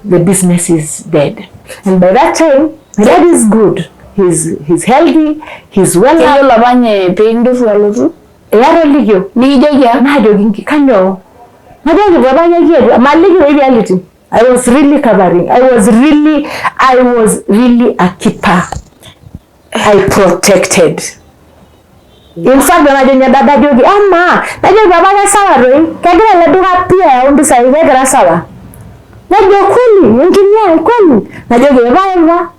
the business is dead. And by that time, my dad is good. He's healthy, he's well.
Keyiolo apa nye piindusu alotu?
Ee atolikio.
Nikijoki aa?
Naajoki kanyoo? Najoki papa keki maliki doi reality. I was really covering. I was really a keeper. I protected. In fact, najo nye dada ajoki amaa, najoki papa kesawa doi, kegira ele duka pii ayau mpisai kegira sawa. Nejo kweli, enkinyia ai kweli. Najoki epae pa.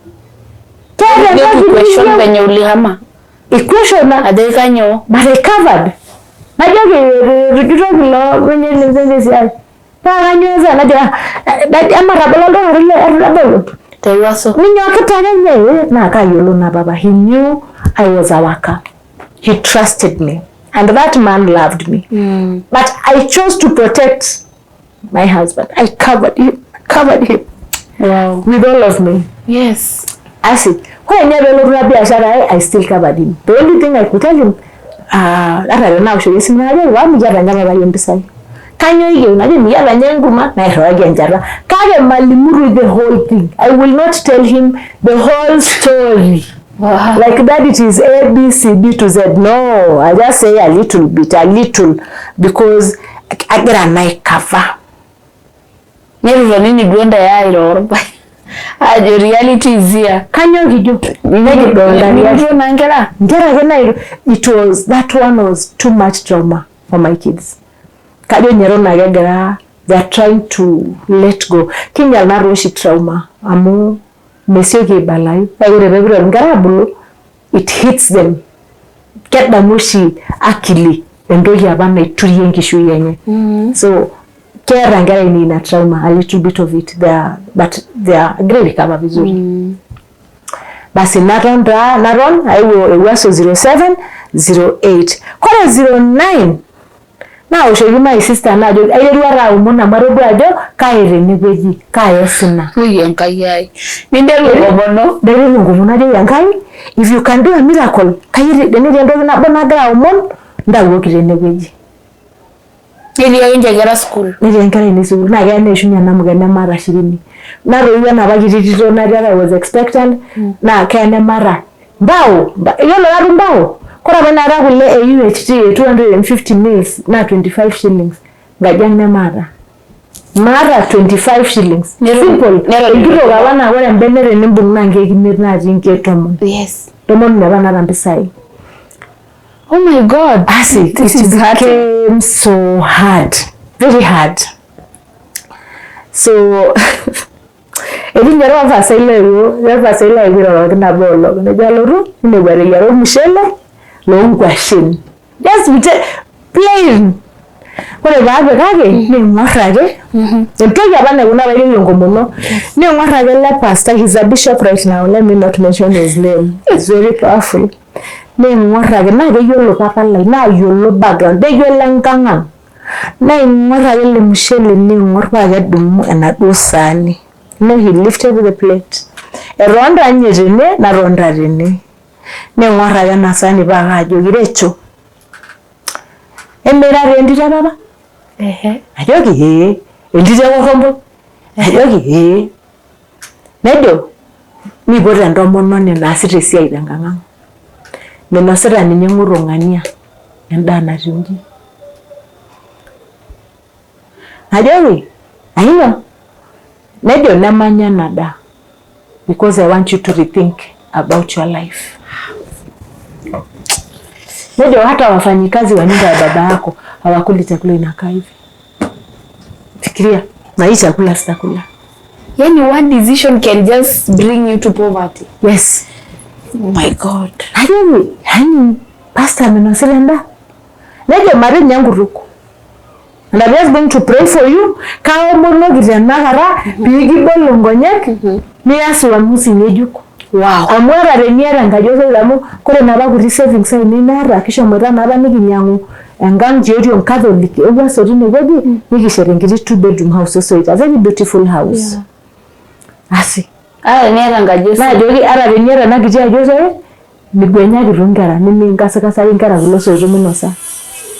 Keeta entoki
question
niyieu.
Venye ulihama.
Equation na
Ajo kanyoo?
But I covered. Najoki etujutoki ilo mwenye lizenye esiai. Paa kanyoo eesa? Najo "Ah, ematabolo olduka lile etabolo."
Tewuaso.
Ninyokita ake ninye naa kaayiolo naa papa. He knew I was a worker. He trusted me. And that man loved me. But I chose to protect my husband. I covered him. Covered him with all of me. Asi, ore ninye peelotu ina biashara ai, I still covered him. The only thing I could tell him, ata tenaoshoki esimu najoki paa mikiata ninye papai impisai. Kanyoo iyieu? Najoki mikiata ninye enkurma nairriwaki enchata. Kake malimu the whole thing. I will not tell him the whole story. Like that it is A, B, C, D to Z. No, I just say a little bit, a little, because agira nai cover.
Netotoni duo ntae airo orpayian ajo reality is here.
Kanyoo kijo? Nekidolta.
Nikijo naa nkera.
Nkera ake nairo. It was, that one was too much trauma for my kids. Kajo ninye eton ake egira, they are trying to let go. Kinyal naa oshi trauma amu mesioki aibalayu. Kake ore peepiteru inkera abulu, it hits them. Kedamu oshi akili entoki apa naiturie enkishui enye. So keeta nkera ainei ina trauma, a little bit of it they are, but they are egira recover vizuri. Basi naton taa naton aewuo ewuaso 07 08 kore 09 naoshoki my sister najoki aiterua taa aomon amu atodua ajo kaye tenewueji kaaya osina.
Ui Enkai ai. Ninteru aomono.
Naiteru enkomono najoki Enkai, if you can do a miracle, kayieu tenetii entoki nabo nagira aomon ntawuoki tenewueji.
Netii ake ninche nkera sukuul.
Netii enkerai ainei sukuul naa keya neishunye enamuke nemaata shirini. Natoiwuo enapa kiti tito natii I was expectant naa keya nemaata mbao. Yiolo natum mbao, kore apa inakata kule e UHT e 250 mils naa 25 shillings. Nkaji ang nemaata. Maata 25 shillings. Simple. Enkitok apa naa ore embene tenimbung naa nkeek imiet natii nkeek 10. 10 apa naata mpisai.
Oh my God.
Asi,
This
it
is hurting.
Became so hard. Very hard. So, etii ninye orpasai loewuo, orpasai loewuo airoroki nabo olong'. Nejo alotu, ninepu eteyiara ormushele loonkwashen. Just plain. Ore paapikaki, ning'or ake, entoki apa naikuna paiteru enkomono, ning'or ake ele pastor, he's a bishop right now, let me not mention his name, he's very powerful. Ning'or ake, naa keyiolo papa lai, naayiolo background, neyiolo enkang' ang'. Naing'or ake ele mushele ning'or paa kedumu enaduo saani. No, he lifted the plate. Etonita ninye tene, natonita tene. Ning'or ake ena saani paa kaajoki Recho, emira taa entito e papa? Najoki ee. Entito e Korombo? Najoki ee. Nejo miipot entomononi naasita esiai tenkang' ang'. Minosita ninye ng'oto ng'ania endaa natiu inji. Najoki ainyoo? Nejo nemanya ena daa because I want you to rethink about your life. Nejo hata wafanyikazi wa nyumba ya baba yako hawakuli chakula inakaa hivi. Fikiria, na hii chakula sitakula.
Yani one decision can just bring you to poverty.
Yes.
Oh my God.
Najoki, yani pastor minosita endaa. Nejo matii ninye enkutuk. And I'm just going to pray for you. Kaomonoki tenakata pee kibol inkonyek nias uamuzi ng'ejuk.
Wow.
Amu ata teniata enkaji osoit, amu kore napa kuti savings ainei naata, kishomoita naapa nikinyiang'u enkang tioriong Catholic Ewuaso tinewueji, nikishet enkiti two bedroom house osoit, a very beautiful house. Asi.
Ata teniata enkaji osoit.
Naajoki ata teniata ena kiti aji osoit, migwenyaki tu inkera, niminkasakasaki inkera kulo soito minosa.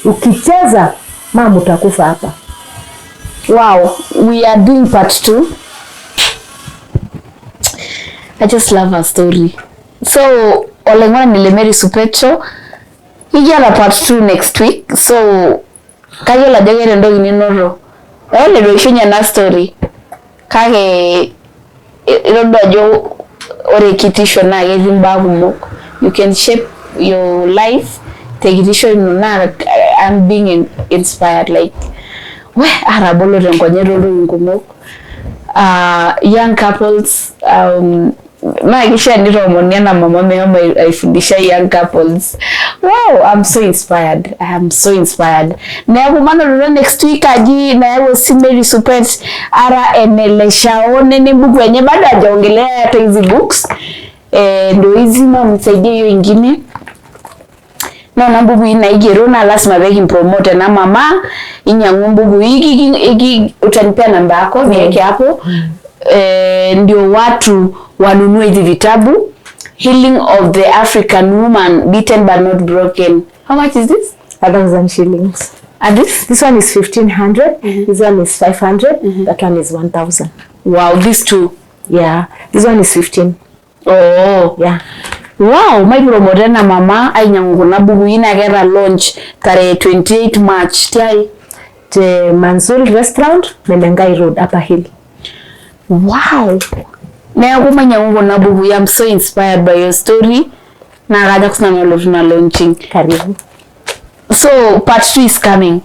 Ukicheza mama utakufa hapa.
Wow, we are doing part 2. I just love her story. So, olaing'urani le Mary Supecho, ikiata part 2 next week. So, kayiolo ajo keeta entoki ninoto. Eton eitu eishunye ena story. Kake itodua ajo ore kitisho naa ketii imbaa kumok. You can shape your life tekitisho ino naa I'm being inspired like we atabolo tenkonyek toontokitin kumok. Young couples naa kishaa nitoomoni ena mama meshomo aifundisha young couples. Wow, I'm so inspired. I am so inspired. Neeku manototo next week aji nayau si Mary Supet ara eneleshao nene buku enye bado hajaongelea hata hizi books. Ndio hizi mama msaidie hiyo ingine. Noona mbukui naigero naa lazima pee kimpromote ena mama inyang'u mbukui iki utanipea namba yako niweke hapo ndio watu wanunue hizi vitabu. Healing of the African Woman Beaten but Not Broken. How much is this?
1,000 shillings.
And this?
This one is 1,500. This one is 500. That one is 1,000.
Wow, these two.
Yeah, this one is 15.
Oh.
Yeah.
Wow, maipromote ena mama ainyang'u kuna bukui naa keeta launch tarehe 28 March tiai.
Te Manzul Restaurant, Menengai Road, Upper Hill.
Wow. Neeku mainyang'u kuna bukui. I'm so inspired by your story. Naa kajo sinanu alotu ina launching.
Karibu.
So part 2 is coming.